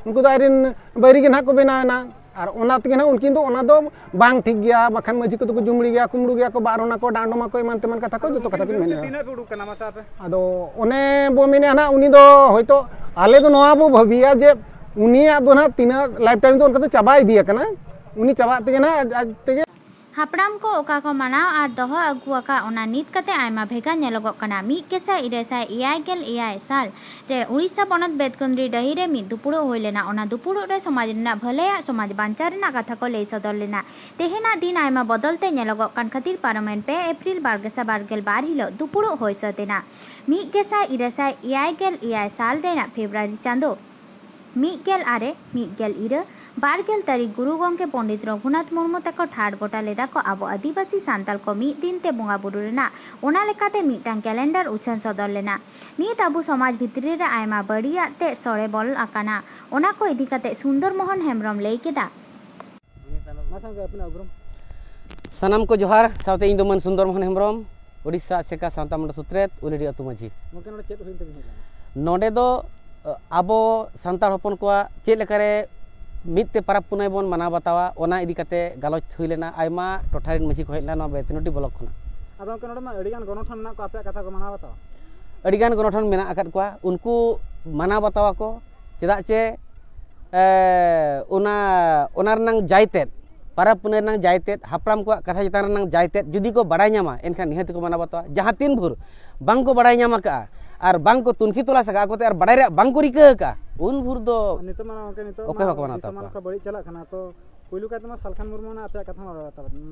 ᱩᱱᱠᱩ ᱫᱚ ᱟᱡᱨᱮᱱ ᱵᱟᱹᱭᱨᱤ ᱜᱮ ᱱᱟᱦᱟᱜ ᱠᱚ ᱵᱮᱱᱟᱣ ᱮᱱᱟ᱾ ᱟᱨ ᱚᱱᱟ ᱛᱮᱜᱮ ᱱᱟᱦᱟᱜ ᱩᱱᱠᱤᱱ ᱫᱚ ᱚᱱᱟ ᱫᱚ ᱵᱟᱝ ᱴᱷᱤᱠ ᱜᱮᱭᱟ, ᱵᱟᱠᱷᱟᱱ ᱢᱟᱹᱡᱷᱤ ᱠᱚᱫᱚ ᱠᱚ ᱡᱩᱢᱲᱤ ᱜᱮᱭᱟ, ᱠᱩᱢᱲᱩ ᱜᱮᱭᱟ ᱠᱚ, ᱵᱟᱨᱚᱱ ᱟᱠᱚ, ᱰᱟᱸᱰᱚᱢ ᱟᱠᱚ, ᱮᱢᱟᱱ ᱛᱮᱢᱟᱱ ᱠᱟᱛᱷᱟ ᱠᱚ, ᱡᱚᱛᱚ ᱠᱟᱛᱷᱟ ᱠᱤᱱ ᱢᱮᱱᱮᱜᱼᱟ᱾ ᱛᱤᱱᱟᱹᱜ ᱯᱮ ᱩᱰᱩᱠ ᱠᱟᱱᱟ ᱢᱟᱥᱮ ᱟᱯᱮ? ᱟᱫᱚ ᱚᱱᱮ ᱵᱚ ᱢᱮᱱᱮᱜᱼᱟ ᱱᱟᱦᱟᱜ, ᱩᱱᱤ ᱫᱚ ᱦᱚᱭᱛᱳ ᱟᱞᱮ ᱫᱚ ᱱᱚᱣᱟ ᱵᱚ ᱵᱷᱟᱹᱵᱤᱭᱟ ᱡᱮ ᱩᱱᱤᱭᱟᱜ ᱫᱚ ᱱᱟᱦᱟᱜ ᱛᱤᱱᱟᱹᱜ ᱞᱟᱭᱤᱯᱷ ᱴᱟᱭᱤᱢ ᱫᱚ ᱚᱱᱠᱟ ᱫᱚ ᱪᱟᱵᱟ ᱤᱫᱤ ᱟᱠᱟᱱᱟ, ᱩᱱᱤ ᱪᱟᱵᱟᱜ ᱛᱮᱜᱮ ᱱᱟᱦᱟᱜ ᱟᱡ, ᱟᱡ ᱛᱮᱜᱮ᱾ ᱦᱟᱯᱲᱟᱢ ᱠᱚ ᱚᱠᱟ ᱠᱚ ᱢᱟᱱᱟᱣ ᱟᱨ ᱫᱚᱦᱚ ᱟᱹᱜᱩ ᱟᱠᱟᱫ, ᱚᱱᱟ ᱱᱤᱛ ᱠᱟᱛᱮ ᱟᱭᱢᱟ ᱵᱷᱮᱜᱟᱨ ᱧᱮᱞᱚᱜᱚᱜ ᱠᱟᱱᱟ᱾ ᱢᱤᱫ ᱜᱮᱥᱟᱭ ᱤᱨᱟᱹᱞ ᱥᱟᱭ ᱮᱭᱟᱭ ᱜᱮᱞ ᱮᱭᱟᱭ ᱥᱟᱞ ᱨᱮ ᱩᱲᱤᱥᱥᱟ ᱯᱚᱱᱚᱛ ᱵᱮᱛᱠᱩᱸᱫᱽᱨᱤ ᱰᱟᱹᱦᱤ ᱨᱮ ᱢᱤᱫ ᱫᱩᱯᱩᱲᱩᱵ ᱦᱩᱭ ᱞᱮᱱᱟ᱾ ᱚᱱᱟ ᱫᱩᱯᱩᱲᱩᱵ ᱨᱮ ᱥᱚᱢᱟᱡᱽ ᱨᱮᱱᱟᱜ ᱵᱷᱟᱹᱞᱟᱹᱭᱟᱜ, ᱥᱚᱢᱟᱡᱽ ᱵᱟᱧᱪᱟᱣ ᱨᱮᱱᱟᱜ ᱠᱟᱛᱷᱟ ᱠᱚ ᱞᱟᱹᱭ ᱥᱚᱫᱚᱨ ᱞᱮᱱᱟ᱾ ᱛᱮᱦᱮᱧᱟᱜ ᱫᱤᱱ ᱟᱭᱢᱟ ᱵᱚᱫᱚᱞ ᱛᱮ ᱧᱮᱞᱚᱜᱚᱜ ᱠᱟᱱ ᱠᱷᱟᱹᱛᱤᱨ ᱯᱟᱨᱚᱢᱮᱱ ᱯᱮ ᱮᱯᱨᱤᱞ ᱵᱟᱨ ᱜᱮᱥᱟᱭ ᱵᱟᱨ ᱜᱮᱞ ᱵᱟᱨ ᱦᱤᱞᱳᱜ ᱫᱩᱯᱩᱲᱩᱵ ᱦᱩᱭ ᱥᱟᱹᱛ ᱮᱱᱟ᱾ ᱢᱤᱫ ᱜᱮᱥᱟᱭ ᱤᱨᱟᱹᱞ ᱥᱟᱭ ᱮᱭᱟᱭ ᱜᱮᱞ ᱮᱭᱟᱭ ᱥᱟᱞ ᱨᱮᱱᱟᱜ ᱯᱷᱮᱵᱽᱨᱩᱣᱟᱨᱤ ᱪᱟᱸᱫᱳ ᱢᱤᱫ ᱜᱮᱞ ᱟᱨᱮ, ᱢᱤᱫ ᱜᱮᱞ ᱤᱨᱟᱹ, ᱵᱟᱨ ᱜᱮᱞ ᱛᱟᱹᱨᱤᱠᱷ ᱜᱩᱨᱩ ᱜᱚᱢᱠᱮ ᱯᱚᱱᱰᱤᱛ ᱨᱚᱜᱷᱩᱱᱟᱛᱷ ᱢᱩᱨᱢᱩ ᱛᱟᱠᱚ ᱴᱷᱟᱲ ᱜᱚᱴᱟ ᱞᱮᱫᱟ ᱠᱚ ᱟᱵᱚ ᱟᱹᱫᱤᱵᱟᱹᱥᱤ ᱥᱟᱱᱛᱟᱲ ᱠᱚ ᱢᱤᱫ ᱫᱤᱱ ᱛᱮ ᱵᱚᱸᱜᱟ ᱵᱩᱨᱩ ᱨᱮᱱᱟᱜ᱾ ᱚᱱᱟ ᱞᱮᱠᱟᱛᱮ ᱢᱤᱫᱴᱟᱝ ᱠᱮᱞᱮᱱᱰᱟᱨ ᱩᱪᱷᱟᱹᱱ ᱥᱚᱫᱚᱨ ᱞᱮᱱᱟ᱾ ᱱᱤᱛ ᱟᱵᱚ ᱥᱚᱢᱟᱡᱽ ᱵᱷᱤᱛᱨᱤ ᱨᱮ ᱟᱭᱢᱟ ᱵᱟᱹᱲᱤᱡᱟᱜ ᱛᱮ ᱥᱚᱲᱮ ᱵᱚᱞ ᱟᱠᱟᱱᱟ᱾ ᱚᱱᱟ ᱠᱚ ᱤᱫᱤ ᱠᱟᱛᱮ ᱥᱩᱱᱫᱚᱨ ᱢᱳᱦᱚᱱ ᱦᱮᱢᱵᱨᱚᱢ ᱞᱟᱹᱭ ᱠᱮᱫᱟ᱾ ᱢᱟ ᱥᱟᱶᱜᱮ ᱟᱹᱵᱤᱱᱟᱜ ᱩᱯᱨᱩᱢ᱾ ᱥᱟᱱᱟᱢ ᱠᱚ ᱡᱚᱦᱟᱨ, ᱥᱟᱶᱛᱮ ᱤᱧ ᱫᱚ ᱢᱟᱹᱱ ᱥᱩᱱᱫᱚᱨ ᱢᱳᱦᱚᱱ ᱦᱮᱢᱵᱨᱚᱢ, ᱳᱰᱤᱥᱟ ᱟᱥᱮᱠᱟ ᱥᱟᱶᱛᱟ ᱢᱚᱰᱚᱞ ᱥᱩᱛᱨᱮᱛ, ᱩᱞᱤᱰᱤ ᱟᱹᱛᱩ ᱢᱟᱹᱡᱷᱤ᱾ ᱜᱚᱢᱠᱮ, ᱱᱚᱰᱮ ᱪᱮᱫ ᱦᱩᱭᱮᱱ ᱛᱮᱵᱤᱱ ᱦᱮᱡ ᱞᱮᱱᱟ? ᱱᱚᱰᱮ ᱫᱚ, ᱟᱵᱚ ᱥᱟᱱᱛᱟᱲ ᱦᱚᱯᱚᱱ ᱠᱚᱣᱟᱜ ᱪᱮᱫ ᱞᱮᱠᱟᱨᱮ ᱢᱤᱫ ᱛᱮ ᱯᱟᱨᱟᱵᱽ ᱯᱩᱱᱟᱹᱭ ᱵᱚᱱ ᱢᱟᱱᱟᱣ ᱵᱟᱛᱟᱣᱟ, ᱚᱱᱟ ᱤᱫᱤ ᱠᱟᱛᱮ ᱜᱟᱞᱚᱪ ᱦᱩᱭ ᱞᱮᱱᱟ᱾ ᱟᱭᱢᱟ ᱴᱚᱴᱷᱟ ᱨᱮᱱ ᱢᱟᱹᱡᱷᱤ ᱠᱚ ᱦᱮᱡ ᱞᱮᱱᱟ ᱱᱚᱣᱟ ᱵᱮᱛᱱᱳᱴᱤ ᱵᱞᱚᱠ ᱠᱷᱚᱱᱟᱜ᱾ ᱟᱫᱚ ᱜᱚᱢᱠᱮ, ᱱᱚᱰᱮ ᱢᱟ ᱟᱹᱰᱤᱜᱟᱱ ᱜᱚᱱᱚᱴᱷᱚᱱ ᱢᱮᱱᱟᱜ ᱠᱚᱣᱟ, ᱟᱯᱮᱭᱟᱜ ᱠᱟᱛᱷᱟ ᱠᱚ ᱢᱟᱱᱟᱣ ᱵᱟᱛᱟᱣᱟ? ᱟᱹᱰᱤᱜᱟᱱ ᱜᱚᱱᱚᱴᱷᱚᱱ ᱢᱮᱱᱟᱜ ᱟᱠᱟᱫ ᱠᱚᱣᱟ, ᱩᱱᱠᱩ ᱢᱟᱱᱟᱣ ᱵᱟᱛᱟᱣ ᱟᱠᱚ᱾ ᱪᱮᱫᱟᱜ ᱪᱮ, ᱮ, ᱚᱱᱟ, ᱚᱱᱟ ᱨᱮᱱᱟᱝ ᱡᱟᱭᱛᱮᱫ, ᱯᱟᱨᱟᱵᱽ ᱯᱩᱱᱟᱹᱭ ᱨᱮᱱᱟᱝ ᱡᱟᱭᱛᱮᱫ, ᱦᱟᱯᱲᱟᱢ ᱠᱚᱣᱟᱜ ᱠᱟᱛᱷᱟ ᱪᱮᱛᱟᱱ ᱨᱮᱱᱟᱝ ᱡᱟᱭᱛᱮᱫ ᱡᱩᱫᱤ ᱠᱚ ᱵᱟᱲᱟᱭ ᱧᱟᱢᱟ, ᱮᱱᱠᱷᱟᱱ ᱱᱤᱦᱟᱹᱛ ᱠᱚ ᱢᱟᱱᱟᱣ ᱵᱟᱛᱟᱣᱟ᱾ ᱡᱟᱦᱟᱸ ᱛᱤᱱ ᱵᱷᱳᱨ ᱵᱟᱝ ᱠᱚ ᱵᱟᱲᱟᱭ ᱧᱟᱢ ᱟᱠᱟᱫᱼᱟ ᱟᱨ ᱵᱟᱝ ᱠᱚ ᱛᱩᱱᱠᱷᱤ ᱛᱚᱞᱟᱥ ᱟᱠᱟᱫᱼᱟ, ᱟᱠᱚᱛᱮ ᱟᱨ ᱵᱟᱲᱟᱭ ᱨᱮᱭᱟᱜ ᱵᱟᱝ ᱠᱚ ᱨᱤᱠᱟᱹ ᱟᱠᱟᱫᱼᱟ, ᱩᱱ ᱵᱷᱳᱨ ᱫᱚ ᱟᱨ ᱱᱤᱛᱚᱜ ᱢᱟ ᱜᱚᱢᱠᱮ, ᱱᱤᱛᱚᱜ ᱚᱠᱚᱭ ᱢᱟ ᱦᱚᱸ ᱵᱟᱠᱚ ᱢᱟᱱᱟᱣ ᱫᱤᱥᱚᱢ ᱛᱟᱠᱚᱣᱟ᱾ ᱠᱷᱚᱱ ᱵᱟᱹᱲᱤᱡ ᱪᱟᱞᱟᱜ ᱠᱟᱱᱟ, ᱛᱚ ᱯᱩᱭᱞᱩ ᱠᱟᱭᱛᱮ ᱢᱟ ᱥᱟᱞᱠᱷᱟᱱ ᱢᱩᱨᱢᱩ ᱚᱱᱟ ᱟᱯᱮᱭᱟᱜ ᱠᱟᱛᱷᱟ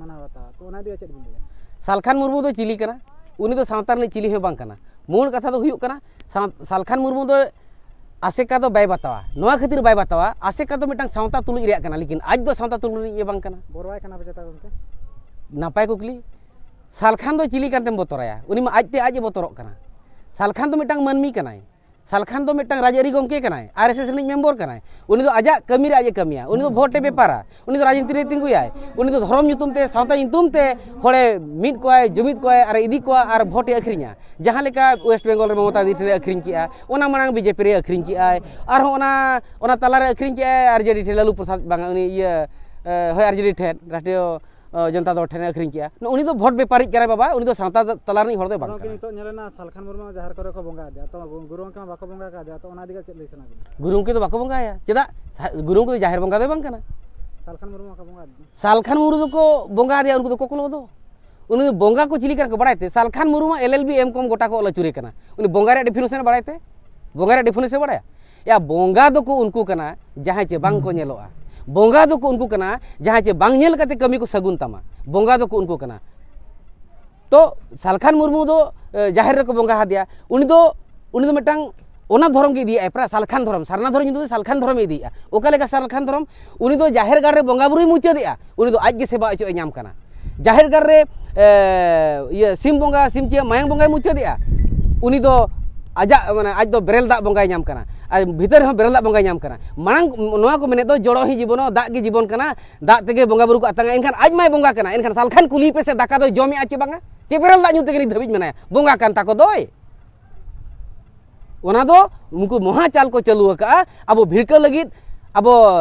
ᱢᱟᱱᱟᱣ ᱵᱟᱛᱟᱣᱟ, ᱛᱚ ᱚᱱᱟ ᱤᱫᱤ ᱠᱟᱛᱮ ᱪᱮᱫ ᱵᱤᱱ ᱞᱟᱹᱭᱟ? ᱥᱟᱞᱠᱷᱟᱱ ᱢᱩᱨᱢᱩ ᱫᱚ ᱪᱤᱞᱤ ᱠᱟᱱᱟ? ᱩᱱᱤ ᱫᱚ ᱥᱟᱶᱛᱟ ᱨᱤᱱᱤᱡ ᱪᱤᱞᱤ ᱦᱚᱸ ᱵᱟᱝ ᱠᱟᱱᱟ᱾ ᱢᱩᱞ ᱠᱟᱛᱷᱟ ᱫᱚ ᱦᱩᱭᱩᱜ ᱠᱟᱱᱟ, ᱥᱟᱶ-, ᱥᱟᱞᱠᱷᱟᱱ ᱢᱩᱨᱢᱩ ᱫᱚ ᱟᱥᱮᱠᱟ ᱫᱚ ᱵᱟᱭ ᱵᱟᱛᱟᱣᱟ᱾ ᱱᱚᱣᱟ ᱠᱷᱟᱹᱛᱤᱨ ᱵᱟᱭ ᱵᱟᱛᱟᱣᱟ, ᱟᱥᱮᱠᱟ ᱫᱚ ᱢᱤᱫᱴᱟᱝ ᱥᱟᱶᱛᱟ ᱛᱩᱞᱩᱡ ᱨᱮᱭᱟᱜ ᱠᱟᱱᱟ, ᱞᱮᱠᱤᱱ ᱟᱡ ᱫᱚ ᱥᱟᱶᱛᱟ ᱛᱩᱞᱩᱡ ᱨᱤᱱᱤᱡ ᱤᱭᱟᱹ ᱵᱟᱝ ᱠᱟᱱᱟ᱾ ᱵᱚᱨᱣᱟᱭ ᱠᱟᱱᱟ ᱯᱮ ᱪᱮᱛᱟ ᱜᱚᱢᱠᱮ? ᱱᱟᱯᱟᱭ ᱠᱩᱠᱞᱤ᱾ ᱥᱟᱞᱠᱷᱟᱱ ᱫᱚ ᱪᱤᱞᱤ ᱠᱟᱱ ᱛᱮᱢ ᱵᱚᱛᱚᱨᱟᱭᱟ? ᱩᱱᱤ ᱢᱟ ᱟᱡᱛᱮ ᱟᱡ ᱮ ᱵᱚᱛᱚᱨᱚᱜ ᱠᱟᱱᱟ᱾ ᱥᱟᱞᱠᱷᱟᱱ ᱫᱚ ᱢᱤᱫᱴᱟᱝ ᱢᱟᱹᱱᱢᱤ ᱠᱟᱱᱟᱭ᱾ ᱥᱟᱞᱠᱷᱟᱱ ᱫᱚ ᱢᱤᱫᱴᱟᱝ ᱨᱟᱡᱽᱟᱹᱨᱤ ᱜᱚᱢᱠᱮ ᱠᱟᱱᱟᱭ, ᱟᱨ ᱮᱥ ᱮᱥ ᱨᱤᱱᱤᱡ ᱢᱮᱢᱵᱚᱨ ᱠᱟᱱᱟᱭ᱾ ᱩᱱᱤ ᱫᱚ ᱟᱡᱟᱜ ᱠᱟᱹᱢᱤ ᱨᱮ ᱟᱡ ᱮ ᱠᱟᱹᱢᱤᱭᱟ, ᱩᱱᱤ ᱫᱚ ᱵᱷᱳᱴ ᱮ ᱵᱮᱯᱟᱨᱟ, ᱩᱱᱤ ᱫᱚ ᱨᱟᱡᱽᱱᱤᱛᱤ ᱨᱮ ᱛᱤᱸᱜᱩᱭᱟᱭ, ᱩᱱᱤ ᱫᱚ ᱫᱷᱚᱨᱚᱢ ᱧᱩᱛᱩᱢ ᱛᱮ, ᱥᱟᱶᱛᱟ ᱧᱩᱛᱩᱢ ᱛᱮ ᱦᱚᱲᱮ ᱢᱤᱫ ᱠᱚᱣᱟᱭ, ᱡᱩᱢᱤᱫ ᱠᱚᱣᱟᱭ ᱟᱨ ᱤᱫᱤ ᱠᱚᱣᱟ ᱟᱨ ᱵᱷᱳᱴ ᱮ ᱟᱹᱠᱷᱨᱤᱧᱟ᱾ ᱡᱟᱦᱟᱸ ᱞᱮᱠᱟ ᱳᱭᱮᱥᱴ ᱵᱮᱝᱜᱚᱞ ᱨᱮ ᱢᱚᱢᱚᱛᱟ ᱫᱤᱫᱤ ᱴᱷᱮᱱ ᱮ ᱟᱹᱠᱷᱨᱤᱧ ᱠᱮᱜᱼᱟ, ᱚᱱᱟ ᱢᱟᱲᱟᱝ ᱵᱤᱡᱮᱯᱤ ᱨᱮ ᱟᱹᱠᱷᱨᱤᱧ ᱠᱮᱜᱼᱟᱭ, ᱟᱨᱦᱚᱸ ᱚᱱᱟ, ᱚᱱᱟ ᱛᱟᱞᱟ ᱨᱮ ᱟᱹᱠᱷᱨᱤᱧ ᱠᱮᱜᱼᱟᱭ ᱟᱨ ᱡᱮ ᱰᱤ ᱴᱷᱮᱱ, ᱞᱟᱞᱩ ᱯᱨᱚᱥᱟᱫᱽ ᱵᱟᱝᱟ, ᱩᱱᱤ ᱤᱭᱟᱹ, ᱮ, ᱦᱳᱭ, ᱟᱨ ᱡᱮ ᱰᱤ ᱴᱷᱮᱱ, ᱨᱟᱥᱴᱨᱤᱭᱚ ᱡᱚᱱᱛᱟ ᱫᱚᱞ ᱴᱷᱮᱱᱮ ᱟᱹᱠᱷᱨᱤᱧ ᱠᱮᱜᱼᱟ᱾ ᱩᱱᱤ ᱫᱚ ᱵᱷᱳᱴ ᱵᱮᱯᱟᱨᱤᱡ ᱠᱟᱱᱟᱭ ᱵᱟᱵᱟ, ᱩᱱᱤ ᱫᱚ ᱥᱟᱶᱛᱟ ᱛᱟᱞᱟ ᱨᱤᱱᱤᱡ ᱦᱚᱲ ᱫᱚᱭ ᱵᱟᱝ ᱠᱟᱱᱟ᱾ ᱱᱤᱛᱚᱜ ᱧᱮᱞᱮᱱᱟ ᱥᱟᱞᱠᱷᱟᱱ ᱢᱩᱨᱢᱩ ᱡᱟᱦᱮᱨ ᱠᱚᱨᱮ ᱠᱚ ᱵᱚᱸᱜᱟ ᱟᱫᱮᱭᱟ, ᱛᱚ ᱜᱩᱨᱩ ᱜᱚᱢᱠᱮ ᱢᱟ ᱵᱟᱠᱚ ᱵᱚᱸᱜᱟ ᱟᱠᱟᱫᱮᱭᱟ, ᱛᱚ ᱚᱱᱟ ᱤᱫᱤ ᱠᱟᱛᱮ ᱪᱮᱫ ᱞᱟᱹᱭ ᱥᱟᱱᱟ ᱠᱟᱱᱟ? ᱜᱩᱨᱩ ᱜᱚᱢᱠᱮ ᱫᱚ ᱵᱟᱠᱚ ᱵᱚᱸᱜᱟᱭᱟ᱾ ᱪᱮᱫᱟᱜ? ᱜᱩᱨᱩ ᱜᱚᱢᱠᱮ ᱫᱚ ᱡᱟᱦᱮᱨ ᱵᱚᱸᱜᱟ ᱫᱚᱭ ᱵᱟᱝ ᱠᱟᱱᱟ᱾ ᱥᱟᱞᱠᱷᱟᱱ ᱢᱩᱨᱢᱩ ᱵᱟᱠᱚ ᱵᱚᱸᱜᱟ ᱟᱫᱮᱭᱟ᱾ ᱥᱟᱞᱠᱷᱟᱱ ᱢᱩᱨᱢᱩ ᱫᱚᱠᱚ ᱵᱚᱸᱜᱟ ᱟᱫᱮᱭᱟ, ᱩᱱᱠᱩ ᱫᱚ ᱠᱚᱠᱞᱚ ᱫᱚ᱾ ᱩᱱᱤ ᱫᱚ ᱵᱚᱸᱜᱟ ᱠᱚ ᱪᱤᱞᱤ ᱠᱟᱱᱟ ᱠᱚ ᱵᱟᱲᱟᱭ ᱛᱮ? ᱥᱟᱞᱠᱷᱟᱱ ᱢᱩᱨᱢᱩ ᱮᱞ ᱮᱞ ᱵᱤ ᱮᱢ ᱠᱚᱢ ᱜᱚᱴᱟ ᱠᱚ ᱚᱞ ᱟᱹᱪᱩᱨᱮ ᱠᱟᱱᱟ᱾ ᱩᱱᱤ ᱵᱚᱸᱜᱟ ᱨᱮᱭᱟᱜ ᱰᱮᱯᱷᱤᱱᱮᱥᱚᱱ ᱵᱟᱲᱟᱭ ᱛᱮ? ᱵᱚᱸᱜᱟ ᱨᱮᱭᱟᱜ ᱰᱮᱯᱷᱤᱱᱮᱥᱚᱱ ᱵᱟᱲᱟᱭᱟ? ᱭᱟ, ᱵᱚᱸᱜᱟ ᱫᱚᱠᱚ ᱩᱱᱠᱩ ᱠᱟᱱᱟ ᱡᱟᱦᱟᱸᱭ ᱪᱮ ᱵᱟᱝ ᱠᱚ ᱧᱮᱞᱚᱜᱼᱟ᱾ ᱵᱚᱸᱜᱟ ᱫᱚᱠᱚ ᱩᱱᱠᱩ ᱠᱟᱱᱟ ᱡᱟᱦᱟᱸᱭ ᱪᱮ ᱵᱟᱝ ᱧᱮᱞ ᱠᱟᱛᱮ ᱠᱟᱹᱢᱤ ᱠᱚ ᱥᱟᱹᱜᱩᱱ ᱛᱟᱢᱟ᱾ ᱵᱚᱸᱜᱟ ᱫᱚᱠᱚ ᱩᱱᱠᱩ ᱠᱟᱱᱟ᱾ ᱛᱚ ᱥᱟᱞᱠᱷᱟᱱ ᱢᱩᱨᱢᱩ ᱫᱚ ᱡᱟᱦᱮᱨ ᱨᱮᱠᱚ ᱵᱚᱸᱜᱟ ᱟᱫᱮᱭᱟ᱾ ᱩᱱᱤ ᱫᱚ ᱩᱱᱤ ᱫᱚ ᱢᱤᱫᱴᱟᱝ ᱚᱱᱟ ᱫᱷᱚᱨᱚᱢ ᱜᱮ ᱤᱫᱤᱭᱟᱜᱼᱟᱭ, ᱯᱨᱟᱭ ᱥᱟᱞᱠᱷᱟᱱ ᱫᱷᱚᱨᱚᱢ, ᱥᱟᱨᱱᱟ ᱫᱷᱚᱨᱚᱢ ᱧᱩᱛᱩᱢ ᱛᱮ ᱥᱟᱞᱠᱷᱟᱱ ᱫᱷᱚᱨᱚᱢ ᱤᱫᱤᱭᱮᱫᱼᱟ᱾ ᱚᱠᱟ ᱞᱮᱠᱟ ᱥᱟᱞᱠᱷᱟᱱ ᱫᱷᱚᱨᱚᱢ? ᱩᱱᱤ ᱫᱚ ᱡᱟᱦᱮᱨ ᱜᱟᱲ ᱨᱮ ᱵᱚᱸᱜᱟ ᱵᱩᱨᱩᱭ ᱢᱩᱪᱟᱹᱫᱮᱜᱼᱟ, ᱩᱱᱤ ᱫᱚ ᱟᱡ ᱜᱮ ᱥᱮᱵᱟ ᱚᱪᱚᱜ ᱮ ᱧᱟᱢ ᱠᱟᱱᱟ᱾ ᱡᱟᱦᱮᱨ ᱜᱟᱲ ᱨᱮ ᱤᱭᱟᱹ ᱥᱤᱢ ᱵᱚᱸᱜᱟ, ᱥᱤᱢ ᱪᱮ ᱢᱟᱭᱟᱝ ᱵᱚᱸᱜᱟᱭ ᱢᱩᱪᱟᱹᱫᱮᱜᱼᱟ, ᱩᱱᱤ ᱫᱚ ᱟᱡᱟᱜ ᱢᱟᱱᱮ ᱟᱡ ᱫᱚ ᱵᱮᱨᱮᱞ ᱫᱟᱜ ᱵᱚᱸᱜᱟᱭ ᱧᱟᱢ ᱠᱟᱱᱟ᱾ ᱟᱨ ᱵᱷᱤᱛᱟᱹᱨ ᱨᱮᱦᱚᱸ ᱵᱮᱨᱮᱞ ᱫᱟᱜ ᱵᱚᱸᱜᱟᱭ ᱧᱟᱢ ᱠᱟᱱᱟ᱾ ᱢᱟᱲᱟᱝ ᱱᱚᱣᱟ ᱠᱚ ᱢᱮᱱᱮᱫ ᱫᱚ ᱡᱚᱲᱚ ᱦᱤ ᱡᱤᱵᱚᱱᱚ, ᱫᱟᱜ ᱜᱮ ᱡᱤᱵᱚᱱ ᱠᱟᱱᱟ, ᱫᱟᱜ ᱛᱮᱜᱮ ᱵᱚᱸᱜᱟ ᱵᱩᱨᱩ ᱠᱚ ᱟᱛᱟᱝᱟ᱾ ᱮᱱᱠᱷᱟᱱ ᱟᱡ ᱢᱟᱭ ᱵᱚᱸᱜᱟ ᱠᱟᱱᱟ, ᱮᱱᱠᱷᱟᱱ ᱥᱟᱞᱠᱷᱟᱱ ᱠᱩᱞᱤ ᱯᱮᱥᱮ ᱫᱟᱠᱟ ᱫᱚᱭ ᱡᱚᱢᱮᱜᱼᱟ ᱪᱮ ᱵᱟᱝᱟ? ᱪᱮ ᱵᱮᱨᱮᱞ ᱫᱟᱜ ᱧᱩ ᱛᱮᱜᱮ ᱱᱤᱛ ᱫᱷᱟᱹᱵᱤᱡ ᱢᱮᱱᱟᱭᱟ? ᱵᱚᱸᱜᱟ ᱠᱟᱱ ᱛᱟᱠᱚ ᱫᱚᱭ᱾ ᱚᱱᱟ ᱫᱚ ᱩᱱᱠᱩ ᱢᱚᱦᱟᱪᱟᱞ ᱠᱚ ᱪᱟᱹᱞᱩ ᱟᱠᱟᱫᱼᱟ᱾ ᱟᱵᱚ ᱵᱷᱤᱲᱠᱟᱹᱣ ᱞᱟᱹᱜᱤᱫ, ᱟᱵᱚ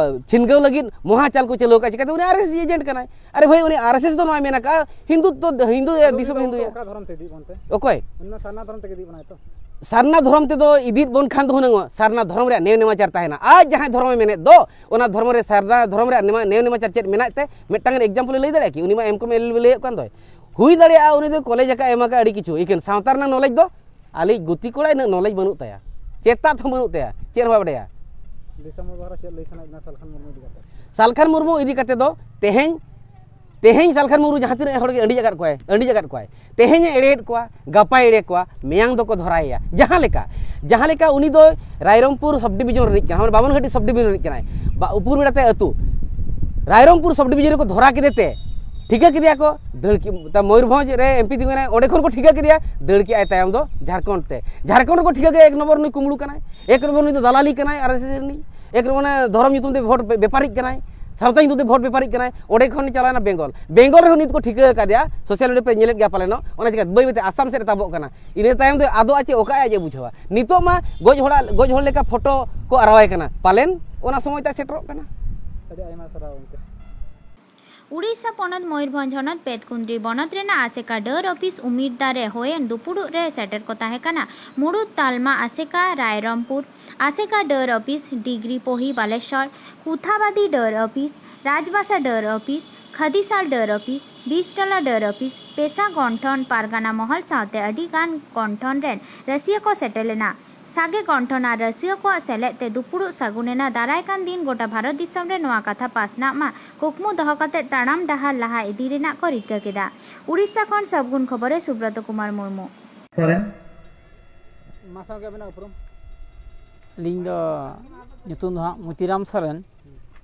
ᱪᱷᱤᱱᱜᱟᱹᱣ ᱞᱟᱹᱜᱤᱫ ᱢᱚᱦᱟᱪᱟᱞ ᱠᱚ ᱪᱟᱹᱞᱩ ᱟᱠᱟᱫᱼᱟ᱾ ᱪᱤᱠᱟᱹᱛᱮ ᱩᱱᱤ ᱟᱨ ᱮᱥ ᱮᱥ ᱮᱡᱮᱱᱴ ᱠᱟᱱᱟᱭ? ᱟᱨᱮ ᱵᱷᱟᱹᱭ, ᱩᱱᱤ ᱟᱨ ᱮᱥ ᱮᱥ ᱫᱚ ᱱᱚᱣᱟᱭ ᱢᱮᱱ ᱟᱠᱟᱫᱼᱟ ᱦᱤᱱᱫᱩᱛᱛᱚ, ᱦᱤᱱᱫᱩ ᱫᱤᱥᱚᱢ ᱦᱤᱱᱫᱩᱭᱟ᱾ ᱚᱠᱟ ᱫᱷᱚᱨᱚᱢ ᱛᱮ ᱤᱫᱤ ᱵᱚᱱᱛᱮ? ᱚᱠᱚᱭ? ᱩᱱᱤ ᱢᱟ ᱥᱟᱨᱱᱟ ᱫᱷᱚᱨᱚᱢ ᱛᱮᱜᱮ ᱤᱫᱤ ᱵᱚᱱᱟᱭ ᱛᱚ᱾ ᱥᱟᱨᱱᱟ ᱫᱷᱚᱨᱚᱢ ᱛᱮᱫᱚ ᱤᱫᱤ ᱵᱚᱱ ᱠᱷᱟᱱ ᱫᱚ ᱦᱩᱱᱟᱹᱝ ᱥᱟᱨᱱᱟ ᱫᱷᱚᱨᱚᱢ ᱨᱮᱭᱟᱜ ᱱᱮᱭᱟᱢ ᱱᱮᱢᱟᱪᱟᱨ ᱛᱟᱦᱮᱱᱟ᱾ ᱟᱡ ᱡᱟᱦᱟᱸᱭ ᱫᱷᱚᱨᱚᱢᱮ ᱢᱮᱱᱮᱫ ᱫᱚ, ᱚᱱᱟ ᱫᱷᱚᱨᱚᱢ ᱨᱮ ᱥᱟᱨᱱᱟ ᱫᱷᱚᱨᱚᱢ ᱨᱮᱭᱟᱜ ᱱᱮᱢᱟ-, ᱱᱮᱭᱟᱢ ᱱᱮᱢᱟᱪᱟᱨ ᱪᱮᱫ ᱢᱮᱱᱟᱜ ᱛᱮ ᱢᱤᱫᱴᱟᱝ ᱮᱠᱡᱟᱢᱯᱚᱞ ᱞᱟᱹᱭ ᱫᱟᱲᱮᱭᱟᱜᱼᱟ ᱠᱤ? ᱩᱱᱤ ᱢᱟ ᱮᱢ ᱠᱚᱢ ᱮᱞ ᱮᱞ ᱵᱤ ᱞᱟᱹᱭᱮᱫ ᱠᱟᱱ ᱫᱚᱭ᱾ ᱦᱩᱭ ᱫᱟᱲᱮᱭᱟᱜᱼᱟ ᱩᱱᱤ ᱫᱚ ᱠᱚᱞᱮᱡᱽ ᱟᱠᱟᱫ, ᱮᱢ ᱟᱠᱟᱫ ᱟᱹᱰᱤ ᱠᱤᱪᱷᱩ, ᱮᱠᱮᱱ ᱥᱟᱶᱛᱟ ᱨᱮᱱᱟᱜ ᱱᱚᱞᱮᱡᱽ ᱫᱚ ᱟᱞᱮᱭᱤᱡ ᱜᱩᱛᱤ ᱠᱚᱲᱟ ᱤᱱᱟᱹᱜ ᱱᱚᱞᱮᱡᱽ ᱵᱟᱹᱱᱩᱜ ᱛᱟᱭᱟ, ᱪᱮᱛᱟᱛ ᱦᱚᱸ ᱵᱟᱹᱱᱩᱜ ᱛᱟᱭᱟ, ᱪᱮᱫ ᱦᱚᱸ ᱵᱟᱭ ᱵᱟᱰᱟᱭᱟ᱾ ᱫᱤᱥᱚᱢ᱾ ᱦᱚᱲ ᱵᱟᱠᱷᱨᱟ ᱪᱮᱫ ᱞᱟᱹᱭ ᱥᱟᱱᱟᱭᱮᱫ ᱵᱮᱱᱟ ᱥᱟᱞᱠᱷᱟᱱ ᱢᱩᱨᱢᱩ ᱤᱫᱤ ᱠᱟᱛᱮ? ᱥᱟᱞᱠᱷᱟᱱ ᱢᱩᱨᱢᱩ ᱤᱫᱤ ᱠᱟᱛᱮ ᱫᱚ ᱛᱮᱦᱮᱧ, ᱛᱮᱦᱮᱧ ᱥᱟᱞᱠᱷᱟᱱ ᱢᱩᱨᱢᱩ ᱡᱟᱦᱟᱸ ᱛᱤᱱᱟᱹᱜ ᱦᱚᱲ ᱜᱮ ᱟᱹᱰᱤ ᱟᱠᱟᱫ ᱠᱚᱣᱟᱭ, ᱟᱹᱰᱤ ᱟᱠᱟᱫ ᱠᱚᱣᱟᱭ, ᱛᱮᱦᱮᱧᱮ ᱮᱲᱮᱭᱮᱫ ᱠᱚᱣᱟ, ᱜᱟᱯᱟᱭ ᱮᱲᱮ ᱠᱚᱣᱟ, ᱢᱮᱭᱟᱝ ᱫᱚᱠᱚ ᱫᱷᱚᱨᱟᱭᱮᱭᱟ᱾ ᱡᱟᱦᱟᱸ ᱞᱮᱠᱟ, ᱡᱟᱦᱟᱸ ᱞᱮᱠᱟ ᱩᱱᱤ ᱫᱚ ᱨᱟᱭᱨᱚᱝᱯᱩᱨ ᱥᱟᱵ ᱰᱤᱵᱷᱤᱡᱚᱱ ᱨᱤᱱᱤᱡ ᱠᱟᱱᱟ, ᱢᱟᱱᱮ ᱵᱟᱵᱚᱱᱜᱷᱟᱴᱤ ᱥᱟᱵ ᱰᱤᱵᱷᱤᱡᱚᱱ ᱨᱤᱱᱤᱡ ᱠᱟᱱᱟᱭ, ᱵᱟ-, ᱩᱯᱩᱨ ᱵᱮᱲᱟᱛᱮ ᱟᱹᱛᱩ᱾ ᱨᱟᱭᱨᱚᱝᱯᱩᱨ ᱥᱟᱵ ᱰᱤᱵᱷᱤᱡᱚᱱ ᱨᱮᱠᱚ ᱫᱷᱚᱨᱟ ᱠᱮᱫᱮ ᱛᱮ, ᱴᱷᱤᱠᱟᱹ ᱠᱮᱫᱮᱭᱟ ᱠᱚ, ᱫᱟᱹᱲ ᱠᱮ-, ᱛᱟ-, ᱢᱚᱭᱩᱨᱵᱷᱚᱸᱡᱽ ᱨᱮ ᱮᱢ ᱯᱤ ᱛᱤᱸᱜᱩᱭᱮᱱᱟᱭ, ᱚᱸᱰᱮ ᱠᱷᱚᱱ ᱠᱚ ᱴᱷᱤᱠᱟᱹ ᱠᱮᱫᱮᱭᱟ, ᱫᱟᱹᱲ ᱠᱮᱜᱼᱟᱭ ᱛᱟᱭᱚᱢ ᱫᱚ ᱡᱷᱟᱲᱠᱷᱚᱸᱰ ᱛᱮ᱾ ᱡᱷᱟᱲᱠᱷᱚᱸᱰ ᱨᱮᱠᱚ ᱴᱷᱤᱠᱟᱹ ᱠᱮᱫᱮᱭᱟ, ᱮᱠ ᱱᱚᱢᱵᱚᱨ ᱱᱩᱭ ᱠᱩᱢᱵᱽᱲᱩ ᱠᱟᱱᱟᱭ, ᱮᱠ ᱱᱚᱢᱵᱚᱨ ᱱᱩᱭ ᱫᱚ ᱫᱟᱞᱟᱞᱤ ᱠᱟᱱᱟᱭ ᱟᱨ ᱮᱥ ᱮᱥ ᱨᱤᱱᱤᱡ, ᱮᱠ ᱱᱚᱢᱵᱚᱨ ᱚᱱᱟ ᱫᱷᱚᱨᱚᱢ ᱧᱩᱛᱩᱢ ᱛᱮ ᱵᱷᱳᱴ ᱵᱮ-, ᱵᱮᱯᱟᱨᱤᱡ ᱠᱟᱱᱟᱭ, ᱥᱟᱶᱛᱟ ᱧᱩᱛᱩᱢ ᱛᱮ ᱵᱷᱳᱴ ᱵᱮᱯᱟᱨᱤᱡ ᱠᱟᱱᱟᱭ᱾ ᱚᱸᱰᱮ ᱠᱷᱚᱱ ᱪᱟᱞᱟᱣᱮᱱᱟ ᱵᱮᱝᱜᱚᱞ, ᱵᱮᱝᱜᱚᱞ ᱨᱮᱦᱚᱸ ᱱᱤᱛ ᱠᱚ ᱴᱷᱤᱠᱟᱹ ᱟᱠᱟᱫᱮᱭᱟ, ᱥᱳᱥᱟᱞ ᱢᱤᱰᱤᱭᱟ ᱯᱮ ᱧᱮᱞᱮᱫ ᱜᱮᱭᱟ ᱯᱟᱞᱮᱱᱚᱜ, ᱚᱱᱟ ᱪᱤᱠᱟᱹ ᱵᱟᱹᱭ ᱵᱟᱹᱭᱛᱮ ᱟᱥᱟᱢ ᱥᱮᱫ ᱮ ᱛᱟᱵᱚᱜ ᱠᱟᱱᱟ᱾ ᱤᱱᱟᱹ ᱛᱟᱭᱚᱢ ᱫᱚ ᱟᱫᱚᱜᱼᱟ ᱪᱮ ᱚᱠᱟᱜᱼᱟᱭ ᱟᱡ ᱮ ᱵᱩᱡᱷᱟᱹᱣᱟ᱾ ᱱᱤᱛᱚᱜ ᱢᱟ ᱜᱚᱡ ᱦᱚᱲᱟᱜ, ᱜᱚᱡ ᱦᱚᱲ ᱞᱮᱠᱟ ᱯᱷᱳᱴᱳ ᱠᱚ ᱟᱨᱟᱣᱟᱭ ᱠᱟᱱᱟ, ᱯᱟᱞᱮᱱ ᱚᱱᱟ ᱥᱚᱢᱚᱭ ᱛᱟᱭ ᱥᱮᱴᱮᱨᱚᱜ ᱠᱟᱱᱟ᱾ ᱟᱹᱰᱤ ᱟᱭᱢᱟ ᱥᱟᱨᱦᱟᱣ ᱜᱚᱢᱠᱮ᱾ ᱩᱲᱤᱥᱥᱟ ᱯᱚᱱᱚᱛ ᱢᱚᱭᱩᱨᱵᱷᱚᱸᱡᱽ ᱦᱚᱱᱚᱛ ᱯᱮᱛᱠᱩᱱᱫᱽᱨᱤ ᱵᱚᱱᱚᱛ ᱨᱮᱱᱟᱜ ᱟᱥᱮᱠᱟ ᱰᱟᱹᱨ ᱚᱯᱷᱤᱥ ᱩᱢᱤᱨᱫᱟ ᱨᱮ ᱦᱩᱭᱮᱱ ᱫᱩᱯᱩᱲᱩᱵ ᱨᱮ ᱥᱮᱴᱮᱨ ᱠᱚ ᱛᱟᱦᱮᱸ ᱠᱟᱱᱟ ᱢᱩᱲᱩᱫ ᱛᱟᱞᱢᱟ ᱟᱥᱮᱠᱟ ᱨᱟᱭᱨᱚᱢᱯᱩᱨ, ᱟᱥᱮᱠᱟ ᱰᱟᱹᱨ ᱚᱯᱷᱤᱥ ᱰᱤᱜᱽᱨᱤ ᱯᱚᱦᱤ ᱵᱟᱞᱮᱥᱚᱨ, ᱠᱩᱛᱷᱟᱵᱟᱫᱤ ᱰᱟᱹᱨ ᱚᱯᱷᱤᱥ, ᱨᱟᱡᱽᱵᱟᱥᱟ ᱰᱟᱹᱨ ᱚᱯᱷᱤᱥ, ᱠᱷᱟᱫᱤᱥᱟᱞ ᱰᱟᱹᱨ ᱚᱯᱷᱤᱥ, ᱵᱤᱥᱴᱚᱞᱟ ᱰᱟᱹᱨ ᱚᱯᱷᱤᱥ, ᱯᱮᱥᱟ ᱜᱚᱱᱴᱷᱚᱱ ᱯᱟᱨᱜᱟᱱᱟ ᱢᱚᱦᱚᱞ ᱥᱟᱶᱛᱮ ᱟᱹᱰᱤ ᱜᱟᱱ ᱜᱚᱱᱴᱷᱚᱱ ᱨᱮᱱ ᱨᱟᱹᱥᱤᱭᱟᱹ ᱠᱚ ᱥᱮᱴᱮᱨ ᱞᱮᱱᱟ᱾ ᱥᱟᱸᱜᱮ ᱜᱚᱱᱴᱷᱚᱱ ᱟᱨ ᱨᱟᱹᱥᱤᱭᱟᱹ ᱠᱚᱣᱟᱜ ᱥᱮᱞᱮᱫ ᱛᱮ ᱫᱩᱯᱩᱲᱩᱵ ᱥᱟᱹᱜᱩᱱ ᱮᱱᱟ᱾ ᱫᱟᱨᱟᱭ ᱠᱟᱱ ᱫᱤᱱ ᱜᱚᱴᱟ ᱵᱷᱟᱨᱚᱛ ᱫᱤᱥᱚᱢ ᱨᱮ ᱱᱚᱣᱟ ᱠᱟᱛᱷᱟ ᱯᱟᱥᱱᱟᱜ ᱢᱟ ᱠᱩᱠᱢᱩ ᱫᱚᱦᱚ ᱠᱟᱛᱮ ᱛᱟᱲᱟᱢ ᱰᱟᱦᱟᱨ ᱞᱟᱦᱟ ᱤᱫᱤ ᱨᱮᱱᱟᱜ ᱠᱚ ᱨᱤᱠᱟᱹ ᱠᱮᱫᱟ᱾ ᱩᱲᱤᱥᱥᱟ ᱠᱷᱚᱱ ᱥᱟᱵᱜᱩᱱ ᱠᱷᱚᱵᱚᱨ ᱨᱮ ᱥᱩᱵᱨᱚᱛ ᱠᱩᱢᱟᱨ ᱢᱩᱨᱢᱩ᱾ ᱥᱚᱨᱮᱱ᱾ ᱢᱟᱥᱟᱣ ᱜᱮ ᱟᱵᱤᱱᱟᱜ ᱩᱯᱨᱩᱢ? ᱟᱹᱞᱤᱧ ᱫᱚ ᱧᱩᱛᱩᱢ ᱫᱚ ᱦᱟᱸᱜ ᱢᱩᱪᱤᱨᱟᱢ ᱥᱚᱨᱮᱱ,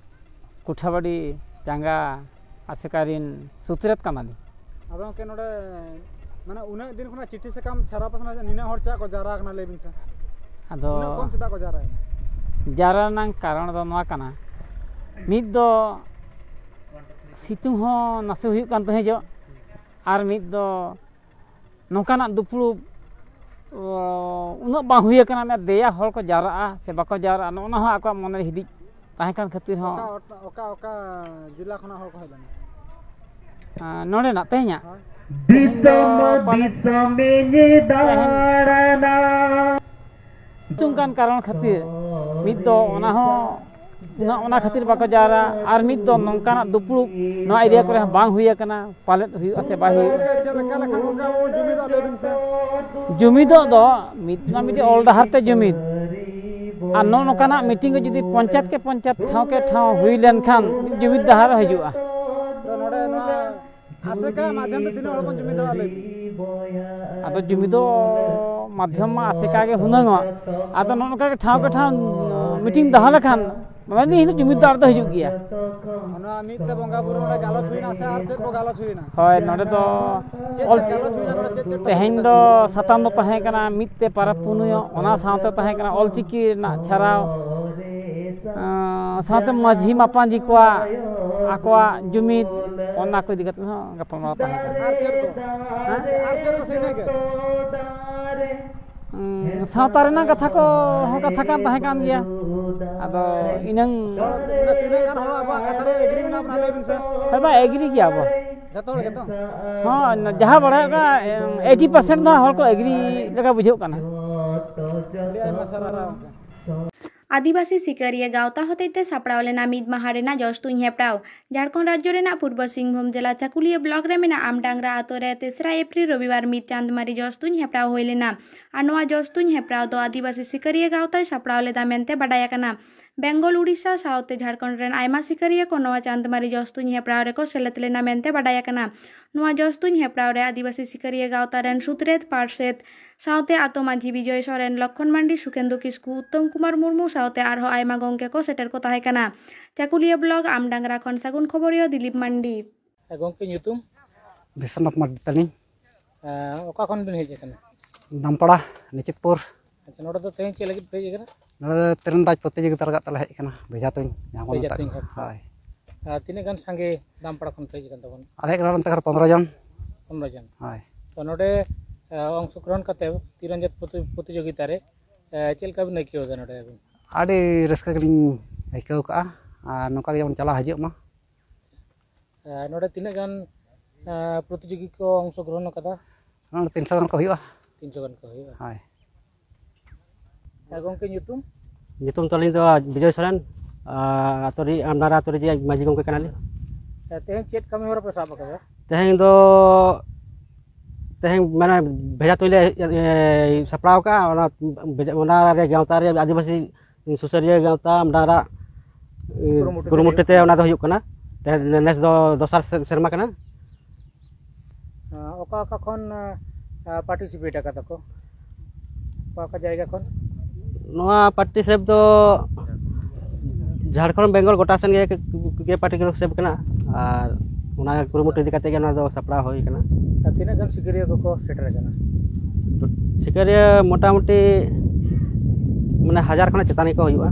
ᱠᱩᱴᱷᱟᱵᱟᱲᱤ ᱪᱟᱸᱜᱟ ᱟᱥᱮᱠᱟ ᱨᱮᱱ ᱥᱩᱛᱨᱮᱛ ᱠᱟᱱᱟᱞᱤᱧ᱾ ᱟᱫᱚ ᱜᱚᱢᱠᱮ, ᱱᱚᱰᱮ ᱢᱟᱱᱮ ᱩᱱᱟᱹᱜ ᱫᱤᱱ ᱠᱷᱚᱱᱟᱜ ᱪᱤᱴᱷᱤ ᱥᱟᱠᱟᱢ ᱪᱷᱟᱨᱟᱣ ᱯᱟᱥᱱᱟᱣ ᱱᱤᱱᱟᱹᱜ ᱦᱚᱲ ᱪᱮᱫᱟᱜ ᱠᱚ ᱡᱟᱣᱨᱟ ᱟᱠᱟᱱᱟ, ᱞᱟᱹᱭ ᱵᱤᱱ ᱥᱮ? ᱟᱫᱚ ᱩᱱᱟᱹᱜ ᱠᱚᱢ ᱪᱮᱫᱟᱜ ᱠᱚ ᱡᱟᱣᱨᱟᱭᱮᱱᱟ? ᱡᱟᱣᱨᱟ ᱨᱮᱱᱟᱜ ᱠᱟᱨᱚᱱ ᱫᱚ ᱱᱚᱣᱟ ᱠᱟᱱᱟ, ᱢᱤᱫ ᱫᱚ ᱥᱤᱛᱩᱝ ᱦᱚᱸ ᱱᱟᱥᱮ ᱦᱩᱭᱩᱜ ᱠᱟᱱ ᱛᱟᱦᱮᱸ ᱡᱚᱜ, ᱟᱨ ᱢᱤᱫ ᱫᱚ ᱱᱚᱝᱠᱟᱱᱟᱜ ᱫᱩᱯᱲᱩᱵ ᱚ, ᱩᱱᱟᱹᱜ ᱵᱟᱝ ᱦᱩᱭ ᱟᱠᱟᱱᱟ᱾ ᱢᱮᱱ ᱫᱮᱭᱟ ᱦᱚᱲ ᱠᱚ ᱡᱟᱣᱨᱟᱜᱼᱟ ᱥᱮ ᱵᱟᱠᱚ ᱡᱟᱣᱨᱟᱜᱼᱟ, ᱱᱚᱜᱼᱚ ᱱᱟ ᱦᱚᱸ ᱟᱠᱚᱣᱟᱜ ᱢᱚᱱᱮ ᱨᱮ ᱦᱤᱫᱤᱡ ᱛᱟᱦᱮᱸ ᱠᱟᱱ ᱠᱷᱟᱹᱛᱤᱨ ᱦᱚᱸ᱾ ᱚᱠᱟ, ᱚᱠᱟ, ᱚᱠᱟ ᱡᱮᱞᱟ ᱠᱷᱚᱱᱟᱜ ᱦᱚᱲ ᱠᱚ ᱦᱮᱡ ᱞᱮᱱᱟ? ᱟᱸ, ᱱᱚᱰᱮᱱᱟᱜ ᱛᱮᱦᱮᱧᱟᱜ ᱦᱳᱭ᱾ ᱛᱮᱦᱮᱧ ᱫᱚ ᱯᱟᱞᱮ ᱛᱮᱦᱮᱧ ᱥᱤᱛᱩᱝ ᱠᱟᱱ ᱠᱟᱨᱚᱱ ᱠᱷᱟᱹᱛᱤᱨ ᱢᱤᱫ ᱫᱚ ᱚᱱᱟ ᱦᱚᱸ ᱚᱱᱟ, ᱚᱱᱟ ᱠᱷᱟᱹᱛᱤᱨ ᱵᱟᱠᱚ ᱡᱟᱣᱨᱟ, ᱟᱨ ᱢᱤᱫ ᱫᱚ ᱱᱚᱝᱠᱟᱱᱟᱜ ᱫᱩᱯᱲᱩᱵ ᱱᱚᱣᱟ ᱮᱨᱤᱭᱟ ᱠᱚᱨᱮ ᱦᱚᱸ ᱵᱟᱝ ᱦᱩᱭ ᱟᱠᱟᱱᱟ, ᱯᱟᱞᱮᱫ ᱦᱩᱭᱩᱜᱼᱟ ᱥᱮ ᱵᱟᱭ ᱦᱩᱭᱩᱜᱼᱟ᱾ ᱪᱮᱫ ᱞᱮᱠᱟ ᱞᱮᱠᱷᱟᱱ ᱚᱱᱠᱟ ᱵᱚᱱ ᱡᱩᱢᱤᱫᱚᱜ, ᱞᱟᱹᱭ ᱵᱤᱱ ᱥᱮ? ᱡᱩᱢᱤᱫᱚᱜ ᱫᱚ ᱢᱤᱫ ᱢᱟ ᱢᱤᱫᱴᱮᱡ ᱚᱞ ᱰᱟᱦᱟᱨ ᱛᱮ ᱡᱩᱢᱤᱫ, ᱟᱨ ᱱᱚᱜᱼᱚ ᱱᱚᱝᱠᱟᱱᱟᱜ ᱢᱤᱴᱤᱝ ᱠᱚ ᱡᱩᱫᱤ ᱯᱚᱧᱪᱟᱭᱮᱛ ᱠᱮ ᱯᱚᱧᱪᱟᱭᱮᱛ, ᱴᱷᱟᱶ ᱠᱮ ᱴᱷᱟᱶ ᱦᱩᱭ ᱞᱮᱱᱠᱷᱟᱱ ᱡᱩᱢᱤᱫ ᱰᱟᱦᱟᱨ ᱦᱤᱡᱩᱜᱼᱟ᱾ ᱟᱫᱚ ᱱᱚᱰᱮ ᱱᱚᱣᱟ ᱟᱥᱮᱠᱟ ᱢᱟᱫᱽᱫᱷᱚᱢ ᱛᱮ ᱛᱤᱱᱟᱹᱜ ᱦᱚᱲ ᱵᱚᱱ ᱡᱩᱢᱤᱫ ᱫᱟᱲᱮᱭᱟᱜᱼᱟ, ᱞᱟᱹᱭ ᱵᱤᱱ? ᱟᱫᱚ ᱡᱩᱢᱤᱫᱚᱜ ᱢᱟᱫᱽᱫᱷᱚᱢ ᱢᱟ ᱟᱥᱮᱠᱟ ᱜᱮ ᱦᱩᱱᱟᱹᱝᱚᱜ, ᱟᱫᱚ ᱱᱚᱜᱼᱚ ᱱᱚᱝᱠᱟ ᱜᱮ ᱴᱷᱟᱶ ᱠᱮ ᱴᱷᱟᱶ ᱢᱤᱴᱤᱝ ᱫᱚᱦᱚ ᱞᱮᱠᱷᱟᱱ ᱢᱟᱱᱮ ᱱᱤᱭᱟᱹ ᱦᱤᱞᱳᱜ ᱡᱩᱢᱤᱫ ᱫᱚ ᱟᱨ ᱫᱚ ᱦᱤᱡᱩᱜ ᱜᱮᱭᱟ᱾ ᱱᱚᱣᱟ ᱢᱤᱫ ᱛᱮ ᱵᱚᱸᱜᱟ ᱵᱩᱨᱩ ᱱᱚᱰᱮ ᱜᱟᱞᱚᱪ ᱦᱩᱭᱱᱟ ᱥᱮ ᱟᱨ ᱪᱮᱫ ᱠᱚ ᱜᱟᱞᱚᱪ ᱦᱩᱭᱱᱟ? ᱦᱳᱭ, ᱱᱚᱰᱮ ᱫᱚ ᱪᱮᱫ ᱚᱞ ᱪᱮᱫ ᱜᱟᱞᱚᱪ ᱦᱩᱭᱱᱟ ᱱᱚᱰᱮ? ᱪᱮᱫ ᱪᱮᱫ ᱠᱚ ᱛᱮᱦᱮᱧ ᱫᱚ ᱥᱟᱛᱟᱢ ᱫᱚ ᱛᱟᱦᱮᱸ ᱠᱟᱱᱟ ᱢᱤᱫ ᱛᱮ ᱯᱟᱨᱟᱵᱽ ᱯᱩᱱᱟᱹᱭᱚᱜ, ᱚᱱᱟ ᱥᱟᱶᱛᱮ ᱛᱟᱦᱮᱸ ᱠᱟᱱᱟ ᱚᱞᱪᱤᱠᱤ ᱨᱮᱱᱟᱜ ᱪᱷᱟᱨᱟᱣ, ᱟᱸ, ᱥᱟᱶᱛᱮ ᱢᱟᱹᱡᱷᱤ ᱢᱟᱯᱟᱡᱷᱤ ᱠᱚᱣᱟᱜ ᱟᱠᱚᱣᱟᱜ ᱡᱩᱢᱤᱫ, ᱚᱱᱟ ᱠᱚ ᱤᱫᱤ ᱠᱟᱛᱮ ᱦᱚᱸ ᱜᱟᱯᱟᱞᱢᱟᱨᱟᱣ ᱛᱟᱦᱮᱸ ᱠᱟᱱᱟ᱾ ᱟᱨ ᱪᱮᱫ ᱠᱚ? ᱦᱮᱸ? ᱟᱨ ᱪᱮᱫ ᱠᱚ ᱥᱮ ᱤᱱᱟᱹ ᱜᱮ? ᱩᱸ, ᱥᱟᱶᱛᱟ ᱨᱮᱱᱟᱜ ᱠᱟᱛᱷᱟ ᱠᱚ ᱦᱚᱸ ᱠᱟᱛᱷᱟ ᱠᱟᱱ ᱛᱟᱦᱮᱸ ᱠᱟᱱ ᱜᱮᱭᱟ᱾ ᱟᱫᱚ ᱤᱱᱟᱹᱝ ᱛᱤᱱᱟᱹᱜ ᱜᱟᱱ ᱦᱚᱲ ᱟᱵᱚᱣᱟᱜ ᱠᱟᱛᱷᱟ ᱨᱮ ᱮᱜᱽᱨᱤ ᱢᱮᱱᱟᱜ ᱵᱚᱱᱟ, ᱞᱟᱹᱭ ᱵᱤᱱ ᱥᱮ᱾ ᱦᱳᱭ ᱵᱟ, ᱮᱜᱽᱨᱤ ᱜᱮᱭᱟ ᱵᱚ᱾ ᱡᱚᱛᱚ ᱦᱚᱲ ᱜᱮᱛᱚ? ᱦᱚᱸ, ᱡᱟᱦᱟᱸ ᱵᱟᱲᱟᱭᱚᱜ ᱠᱟᱱᱟ, ᱮᱭᱤᱴᱤ ᱯᱟᱨᱥᱮᱱᱴ ᱫᱚ ᱦᱚᱲ ᱠᱚ ᱮᱜᱽᱨᱤ ᱞᱮᱠᱟ ᱵᱩᱡᱷᱟᱹᱜ ᱠᱟᱱᱟ᱾ ᱟᱹᱰᱤ ᱟᱭᱢᱟ ᱥᱟᱨᱦᱟᱣ ᱜᱚᱢᱠᱮ᱾ ᱟᱹᱫᱤᱵᱟᱹᱥᱤ ᱥᱤᱠᱟᱹᱨᱤᱭᱟᱹ ᱜᱟᱶᱛᱟ ᱦᱚᱛᱮᱡ ᱛᱮ ᱥᱟᱯᱲᱟᱣ ᱞᱮᱱᱟ ᱢᱤᱫ ᱢᱟᱦᱟ ᱨᱮᱱᱟᱜ ᱡᱚᱥ ᱛᱩᱧ ᱦᱮᱯᱨᱟᱣ᱾ ᱡᱷᱟᱲᱠᱷᱚᱸᱰ ᱨᱟᱡᱽᱡᱚ ᱨᱮᱱᱟᱜ ᱯᱩᱨᱵᱚ ᱥᱤᱝᱵᱷᱩᱢ ᱡᱮᱞᱟ ᱪᱟᱠᱩᱞᱤᱭᱟᱹ ᱵᱞᱚᱠ ᱨᱮ ᱢᱮᱱᱟᱜ ᱟᱢᱰᱟᱝᱨᱟ ᱟᱛᱳ ᱨᱮ ᱛᱮᱥᱨᱟ ᱮᱯᱨᱤᱞ ᱨᱚᱵᱤᱵᱟᱨ ᱢᱤᱫ ᱪᱟᱸᱫᱢᱟᱨᱤ ᱡᱚᱥ ᱛᱩᱧ ᱦᱮᱯᱨᱟᱣ ᱦᱩᱭ ᱞᱮᱱᱟ᱾ ᱟᱨ ᱱᱚᱣᱟ ᱡᱚᱥ ᱛᱩᱧ ᱦᱮᱯᱨᱟᱣ ᱫᱚ ᱟᱹᱫᱤᱵᱟᱹᱥᱤ ᱥᱤᱠᱟᱹᱨᱤᱭᱟᱹ ᱜᱟᱶᱛᱟᱭ ᱥᱟᱯᱲᱟᱣ ᱞᱮᱫᱟ ᱢᱮᱱᱛᱮ ᱵᱟᱰᱟᱭ ᱟᱠᱟᱱᱟ᱾ ᱵᱮᱝᱜᱚᱞ, ᱩᱰᱤᱥᱟ ᱥᱟᱶᱛᱮ ᱡᱷᱟᱲᱠᱷᱚᱸᱰ ᱨᱮᱱ ᱟᱭᱢᱟ ᱥᱤᱠᱟᱹᱨᱤᱭᱟᱹ ᱠᱚ ᱱᱚᱣᱟ ᱪᱟᱸᱫᱢᱟᱨᱤ ᱡᱚᱥ ᱛᱩᱧ ᱦᱮᱯᱨᱟᱣ ᱨᱮᱠᱚ ᱥᱮᱞᱮᱫ ᱞᱮᱱᱟ ᱢᱮᱱᱛᱮ ᱵᱟᱰᱟᱭ ᱟᱠᱟᱱᱟ᱾ ᱱᱚᱣᱟ ᱡᱚᱥ ᱛᱩᱧ ᱦᱮᱯᱨᱟᱣ ᱨᱮ ᱟᱹᱫᱤᱵᱟᱹᱥᱤ ᱥᱤᱠᱟᱹᱨᱤᱭᱟᱹ ᱜᱟᱶᱛᱟ ᱨᱮᱱ ᱥᱩᱛᱨᱮᱛ ᱯᱟᱨᱥᱮᱛ ᱥᱟᱶᱛᱮ ᱟᱛᱳ ᱢᱟᱹᱡᱷᱤ ᱵᱤᱡᱚᱭ ᱥᱚᱨᱮᱱ, ᱞᱚᱠᱠᱷᱚᱱ ᱢᱟᱱᱰᱤ, ᱥᱩᱠᱷᱮᱱᱫᱩ ᱠᱤᱥᱠᱩ, ᱩᱛᱛᱚᱢ ᱠᱩᱢᱟᱨ ᱢᱩᱨᱢᱩ ᱥᱟᱶᱛᱮ ᱟᱨᱦᱚᱸ ᱟᱭᱢᱟ ᱜᱚᱢᱠᱮ ᱠᱚ ᱥᱮᱴᱮᱨ ᱠᱚ ᱛᱟᱦᱮᱸ ᱠᱟᱱᱟ᱾ ᱪᱟᱹᱠᱩᱞᱤᱭᱟᱹ ᱵᱞᱚᱠ ᱟᱢᱰᱟᱝᱨᱟ ᱠᱷᱚᱱ ᱥᱟᱹᱜᱩᱱ ᱠᱷᱚᱵᱚᱨᱤᱭᱟᱹ ᱫᱤᱞᱤᱯ ᱢᱟᱱᱰᱤ᱾ ᱦᱮᱸ, ᱜᱚᱢᱠᱮ, ᱧᱩᱛᱩᱢ? ᱵᱤᱥᱥᱚᱱᱟᱛᱷ ᱢᱟᱨᱰᱤ ᱛᱟᱹᱞᱤᱧ᱾ ᱦᱮᱸ, ᱚᱠᱟ ᱠᱷᱚᱱ ᱵᱤᱱ ᱦᱮᱡ ᱟᱠᱟᱱᱟ? ᱫᱟᱢᱯᱟᱲᱟ, ᱱᱤᱪᱤᱛᱯᱩᱨ᱾ ᱟᱪᱪᱷᱟ, ᱱᱚᱰᱮ ᱫᱚ ᱛᱮᱦᱮᱧ ᱪᱮᱫ ᱞᱟᱹᱜᱤᱫ ᱯᱮ ᱦᱮᱡ ᱟᱠᱟᱱᱟ? ᱱᱚᱰᱮ ᱫᱚ ᱛᱤᱨᱚᱱᱫᱟᱡᱽ ᱯᱨᱚᱛᱤᱡᱳᱜᱤᱛᱟ ᱞᱮᱠᱟᱛᱮ ᱞᱮ ᱦᱮᱡ ᱟᱠᱟᱱᱟ, ᱵᱷᱮᱡᱟ ᱛᱩᱧ, ᱡᱟᱦᱟᱸ ᱵᱚᱱ ᱵᱷᱮᱡᱟ ᱢᱮᱛᱟᱜ ᱛᱩᱧ ᱠᱟᱱᱟ᱾ ᱦᱮᱯᱨᱟᱣ᱾ ᱦᱳᱭ᱾ ᱟᱨ ᱛᱤᱱᱟᱹᱜ ᱜᱟᱱ ᱥᱟᱸᱜᱮ ᱫᱟᱢᱯᱟᱲᱟ ᱠᱷᱚᱱ ᱯᱮ ᱦᱮᱡ ᱟᱠᱟᱱ ᱛᱟᱵᱚᱱᱟ? ᱟᱞᱮ ᱦᱮᱡ ᱠᱟᱱᱟ ᱱᱚᱛᱮ ᱠᱷᱚᱱ ᱯᱚᱱᱨᱚ ᱡᱚᱱ᱾ ᱯᱚᱱᱨᱚ ᱡᱚᱱ᱾ ᱦᱳᱭ᱾ ᱛᱚ, ᱱᱚᱰᱮ, ᱮ, ᱚᱝᱥᱚᱜᱨᱚᱦᱚᱱ ᱠᱟᱛᱮ ᱛᱤᱨᱚᱱᱫᱟᱡᱽ ᱯᱨᱚᱛᱤ-, ᱯᱨᱚᱛᱤᱡᱳᱜᱤᱛᱟ ᱨᱮ, ᱮ, ᱪᱮᱫ ᱞᱮᱠᱟ ᱵᱤᱱ ᱟᱹᱭᱠᱟᱹᱣ ᱮᱫᱟ ᱱᱚᱰᱮ ᱟᱹᱵᱤᱱ? ᱟᱹᱰᱤ ᱨᱟᱹᱥᱠᱟᱹ ᱜᱮᱞᱤᱧ ᱟᱹᱭᱠᱟᱹᱣ ᱠᱟᱜᱼᱟ, ᱟᱨ ᱱᱚᱝᱠᱟ ᱜᱮ ᱡᱮᱢᱚᱱ ᱪᱟᱞᱟᱣ ᱦᱤᱡᱩᱜ ᱢᱟ᱾ ᱮ, ᱱᱚᱰᱮ ᱛᱤᱱᱟᱹᱜ ᱜᱟᱱ, ᱮ, ᱯᱨᱚᱛᱤᱡᱳᱜᱤ ᱠᱚ ᱚᱝᱥᱚᱜᱨᱚᱦᱚᱱ ᱟᱠᱟᱫᱟ? ᱱᱚᱰᱮ ᱛᱤᱱᱥᱚ ᱜᱟᱱ ᱠᱚ ᱦᱩᱭᱩᱜᱼᱟ᱾ ᱛᱤᱱᱥᱚ ᱜᱟᱱ ᱠᱚ ᱦᱩᱭᱩᱜᱼᱟ᱾ ᱦᱳᱭ᱾ ᱦᱮᱸ, ᱜᱚᱢᱠᱮ, ᱧᱩᱛᱩᱢ? ᱧᱩᱛᱩᱢ ᱛᱟᱹᱞᱤᱧ ᱫᱚ ᱵᱤᱡᱚᱭ ᱥᱚᱨᱮᱱ, ᱟᱨ ᱟᱹᱛᱩ ᱨᱮ, ᱟᱢᱰᱟᱝᱨᱟ ᱟᱹᱛᱩ ᱨᱮ ᱢᱟᱹᱡᱷᱤ ᱜᱚᱢᱠᱮ ᱠᱟᱱᱟᱞᱤᱧ᱾ ᱦᱮᱸ, ᱛᱮᱦᱮᱧ ᱪᱮᱫ ᱠᱟᱹᱢᱤ ᱦᱚᱨᱟ ᱯᱮ ᱥᱟᱵ ᱟᱠᱟᱫᱟ? ᱛᱮᱦᱮᱧ ᱫᱚ, ᱛᱮᱦᱮᱧ ᱢᱟᱱᱮ ᱵᱷᱮᱡᱟ ᱛᱩᱧ ᱞᱮ, ᱮ, ᱥᱟᱯᱲᱟᱣ ᱠᱟᱜᱼᱟ, ᱚᱱᱟ ᱵᱷᱮᱡᱟ, ᱚᱱᱟ ᱨᱮ ᱜᱟᱶᱛᱟ ᱨᱮ ᱟᱹᱫᱤᱵᱟᱹᱥᱤ ᱥᱩᱥᱟᱹᱨᱤᱭᱟᱹ ᱜᱟᱶᱛᱟ ᱟᱢᱰᱟᱝᱨᱟ, ᱮ, ᱠᱩᱨᱩᱢᱩᱴᱩ ᱛᱮ ᱠᱩᱨᱩᱢᱩᱴᱩ ᱦᱩᱭᱩᱜ ᱛᱮ ᱠᱟᱱᱟ᱾ ᱚᱱᱟ ᱫᱚ ᱦᱩᱭᱩᱜ ᱠᱟᱱᱟ᱾ ᱛᱮᱦᱮᱧ ᱱᱮᱥ ᱫᱚ ᱫᱚᱥᱟᱨ ᱥᱮ-, ᱥᱮᱨᱢᱟ ᱠᱟᱱᱟ᱾ ᱟᱸ, ᱚᱠᱟ ᱚᱠᱟ ᱠᱷᱚᱱ, ᱟᱸ, ᱯᱟᱨᱴᱤᱥᱤᱯᱮᱴ ᱟᱠᱟᱫᱟ ᱠᱚ? ᱚᱠᱟ ᱚᱠᱟ ᱡᱟᱭᱜᱟ ᱠᱷᱚᱱ? ᱱᱚᱣᱟ ᱯᱟᱨᱴᱤᱥᱤᱯᱮᱴ ᱫᱚ ᱡᱷᱟᱲᱠᱷᱚᱸᱰ, ᱵᱮᱝᱜᱚᱞ ᱜᱚᱴᱟ ᱥᱮᱱ ᱜᱮ, ᱜᱮ ᱯᱟᱨᱴᱤᱥᱤᱯᱮᱴ ᱠᱟᱱᱟ᱾ ᱟᱨ ᱚᱱᱟ ᱠᱩᱨᱩᱢᱩᱴᱩ ᱤᱫᱤ ᱠᱟᱛᱮ ᱜᱮ ᱱᱚᱣᱟ ᱫᱚ ᱥᱟᱯᱲᱟᱣ ᱦᱩᱭ ᱠᱟᱱᱟ᱾ ᱟᱨ ᱛᱤᱱᱟᱹᱜ ᱜᱟᱱ ᱥᱤᱠᱟᱹᱨᱤᱭᱟᱹ ᱠᱚᱠᱚ ᱥᱮᱴᱮᱨ ᱟᱠᱟᱱᱟ? ᱥᱤᱠᱟᱹᱨᱤᱭᱟᱹ ᱢᱚᱴᱟᱢᱩᱴᱤ ᱢᱟᱱᱮ ᱦᱟᱡᱟᱨ ᱠᱷᱚᱱᱟᱜ ᱪᱮᱛᱟᱱ ᱜᱮᱠᱚ ᱦᱩᱭᱩᱜᱼᱟ᱾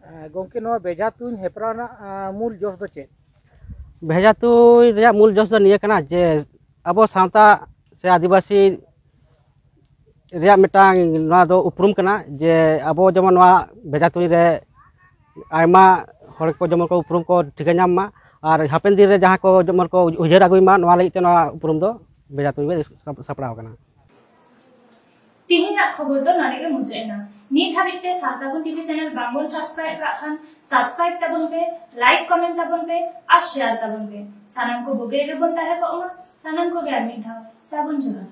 ᱟᱸ, ᱜᱚᱢᱠᱮ, ᱱᱚᱣᱟ ᱵᱮᱡᱷᱟ ᱛᱩᱧ ᱦᱮᱯᱨᱟᱣ ᱨᱮᱱᱟᱜ, ᱟᱸ, ᱢᱩᱞ ᱡᱚᱥ ᱫᱚ ᱪᱮᱫ? ᱵᱷᱮᱡᱟ ᱛᱩᱧ ᱨᱮᱭᱟᱜ ᱢᱩᱞ ᱡᱚᱥ ᱫᱚ ᱱᱤᱭᱟᱹ ᱠᱟᱱᱟ ᱡᱮ ᱟᱵᱚ ᱥᱟᱶᱛᱟ ᱥᱮ ᱟᱹᱫᱤᱵᱟᱹᱥᱤ ᱨᱮᱭᱟᱜ ᱢᱤᱫᱴᱟᱝ ᱱᱚᱣᱟ ᱫᱚ ᱩᱯᱨᱩᱢ ᱠᱟᱱᱟ ᱡᱮ ᱟᱵᱚ ᱡᱮᱢᱚᱱ ᱱᱚᱣᱟ ᱵᱷᱮᱡᱟ ᱛᱩᱧ ᱨᱮ ᱟᱭᱢᱟ ᱦᱚᱲ ᱠᱚ ᱡᱮᱢᱚᱱ ᱠᱚ ᱩᱯᱨᱩᱢ ᱠᱚ ᱴᱷᱤᱠᱟᱹ ᱧᱟᱢ ᱢᱟ, ᱟᱨ ᱦᱟᱯᱮᱱ ᱫᱤᱱ ᱨᱮ ᱡᱟᱦᱟᱸ ᱠᱚ ᱡᱮᱢᱚᱱ ᱠᱚ ᱩᱭᱦᱟᱹᱨ ᱟᱹᱜᱩᱭ ᱢᱟ, ᱱᱚᱣᱟ ᱞᱟᱹᱜᱤᱫ ᱛᱮ ᱱᱚᱣᱟ ᱩᱯᱨᱩᱢ ᱫᱚ ᱵᱷᱮᱡᱟ ᱛᱩᱧ ᱨᱮ ᱥᱟᱯᱲᱟᱣ ᱠᱟᱱᱟ᱾ ᱛᱮᱦᱮᱧᱟᱜ ᱠᱷᱚᱵᱚᱨ ᱫᱚ ᱱᱚᱰᱮ ᱜᱮ ᱢᱩᱪᱟᱹᱫ ᱮᱱᱟ᱾ ᱱᱤᱛ ᱦᱟᱹᱵᱤᱡ ᱛᱮ ᱥᱟᱥᱟᱜᱩᱱ ᱴᱤᱵᱷᱤ ᱪᱮᱱᱮᱞ ᱵᱟᱝᱵᱚᱱ ᱥᱟᱵᱥᱠᱨᱟᱭᱤᱵ ᱠᱟᱜ ᱠᱷᱟᱱ ᱥᱟᱵᱥᱠᱨᱟᱭᱤᱵ ᱛᱟᱵᱚᱱ ᱯᱮ, ᱞᱟᱭᱤᱠ ᱠᱚᱢᱮᱱᱴ ᱛᱟᱵᱚᱱ ᱯᱮ ᱟᱨ ᱥᱮᱭᱟᱨ ᱛᱟᱵᱚᱱ ᱯᱮ᱾ ᱥᱟᱱᱟᱢ ᱠᱚ ᱵᱩᱜᱤ ᱨᱮᱜᱮ ᱵᱚᱱ ᱛᱟᱦᱮᱸ ᱠᱚᱜ ᱢᱟ᱾ ᱥᱟᱱᱟᱢ ᱠᱚᱜᱮ ᱟᱨ ᱢᱤᱫ ᱫᱷᱟᱣ ᱥᱟᱹᱜᱩᱱ ᱡᱚᱦᱟᱨ᱾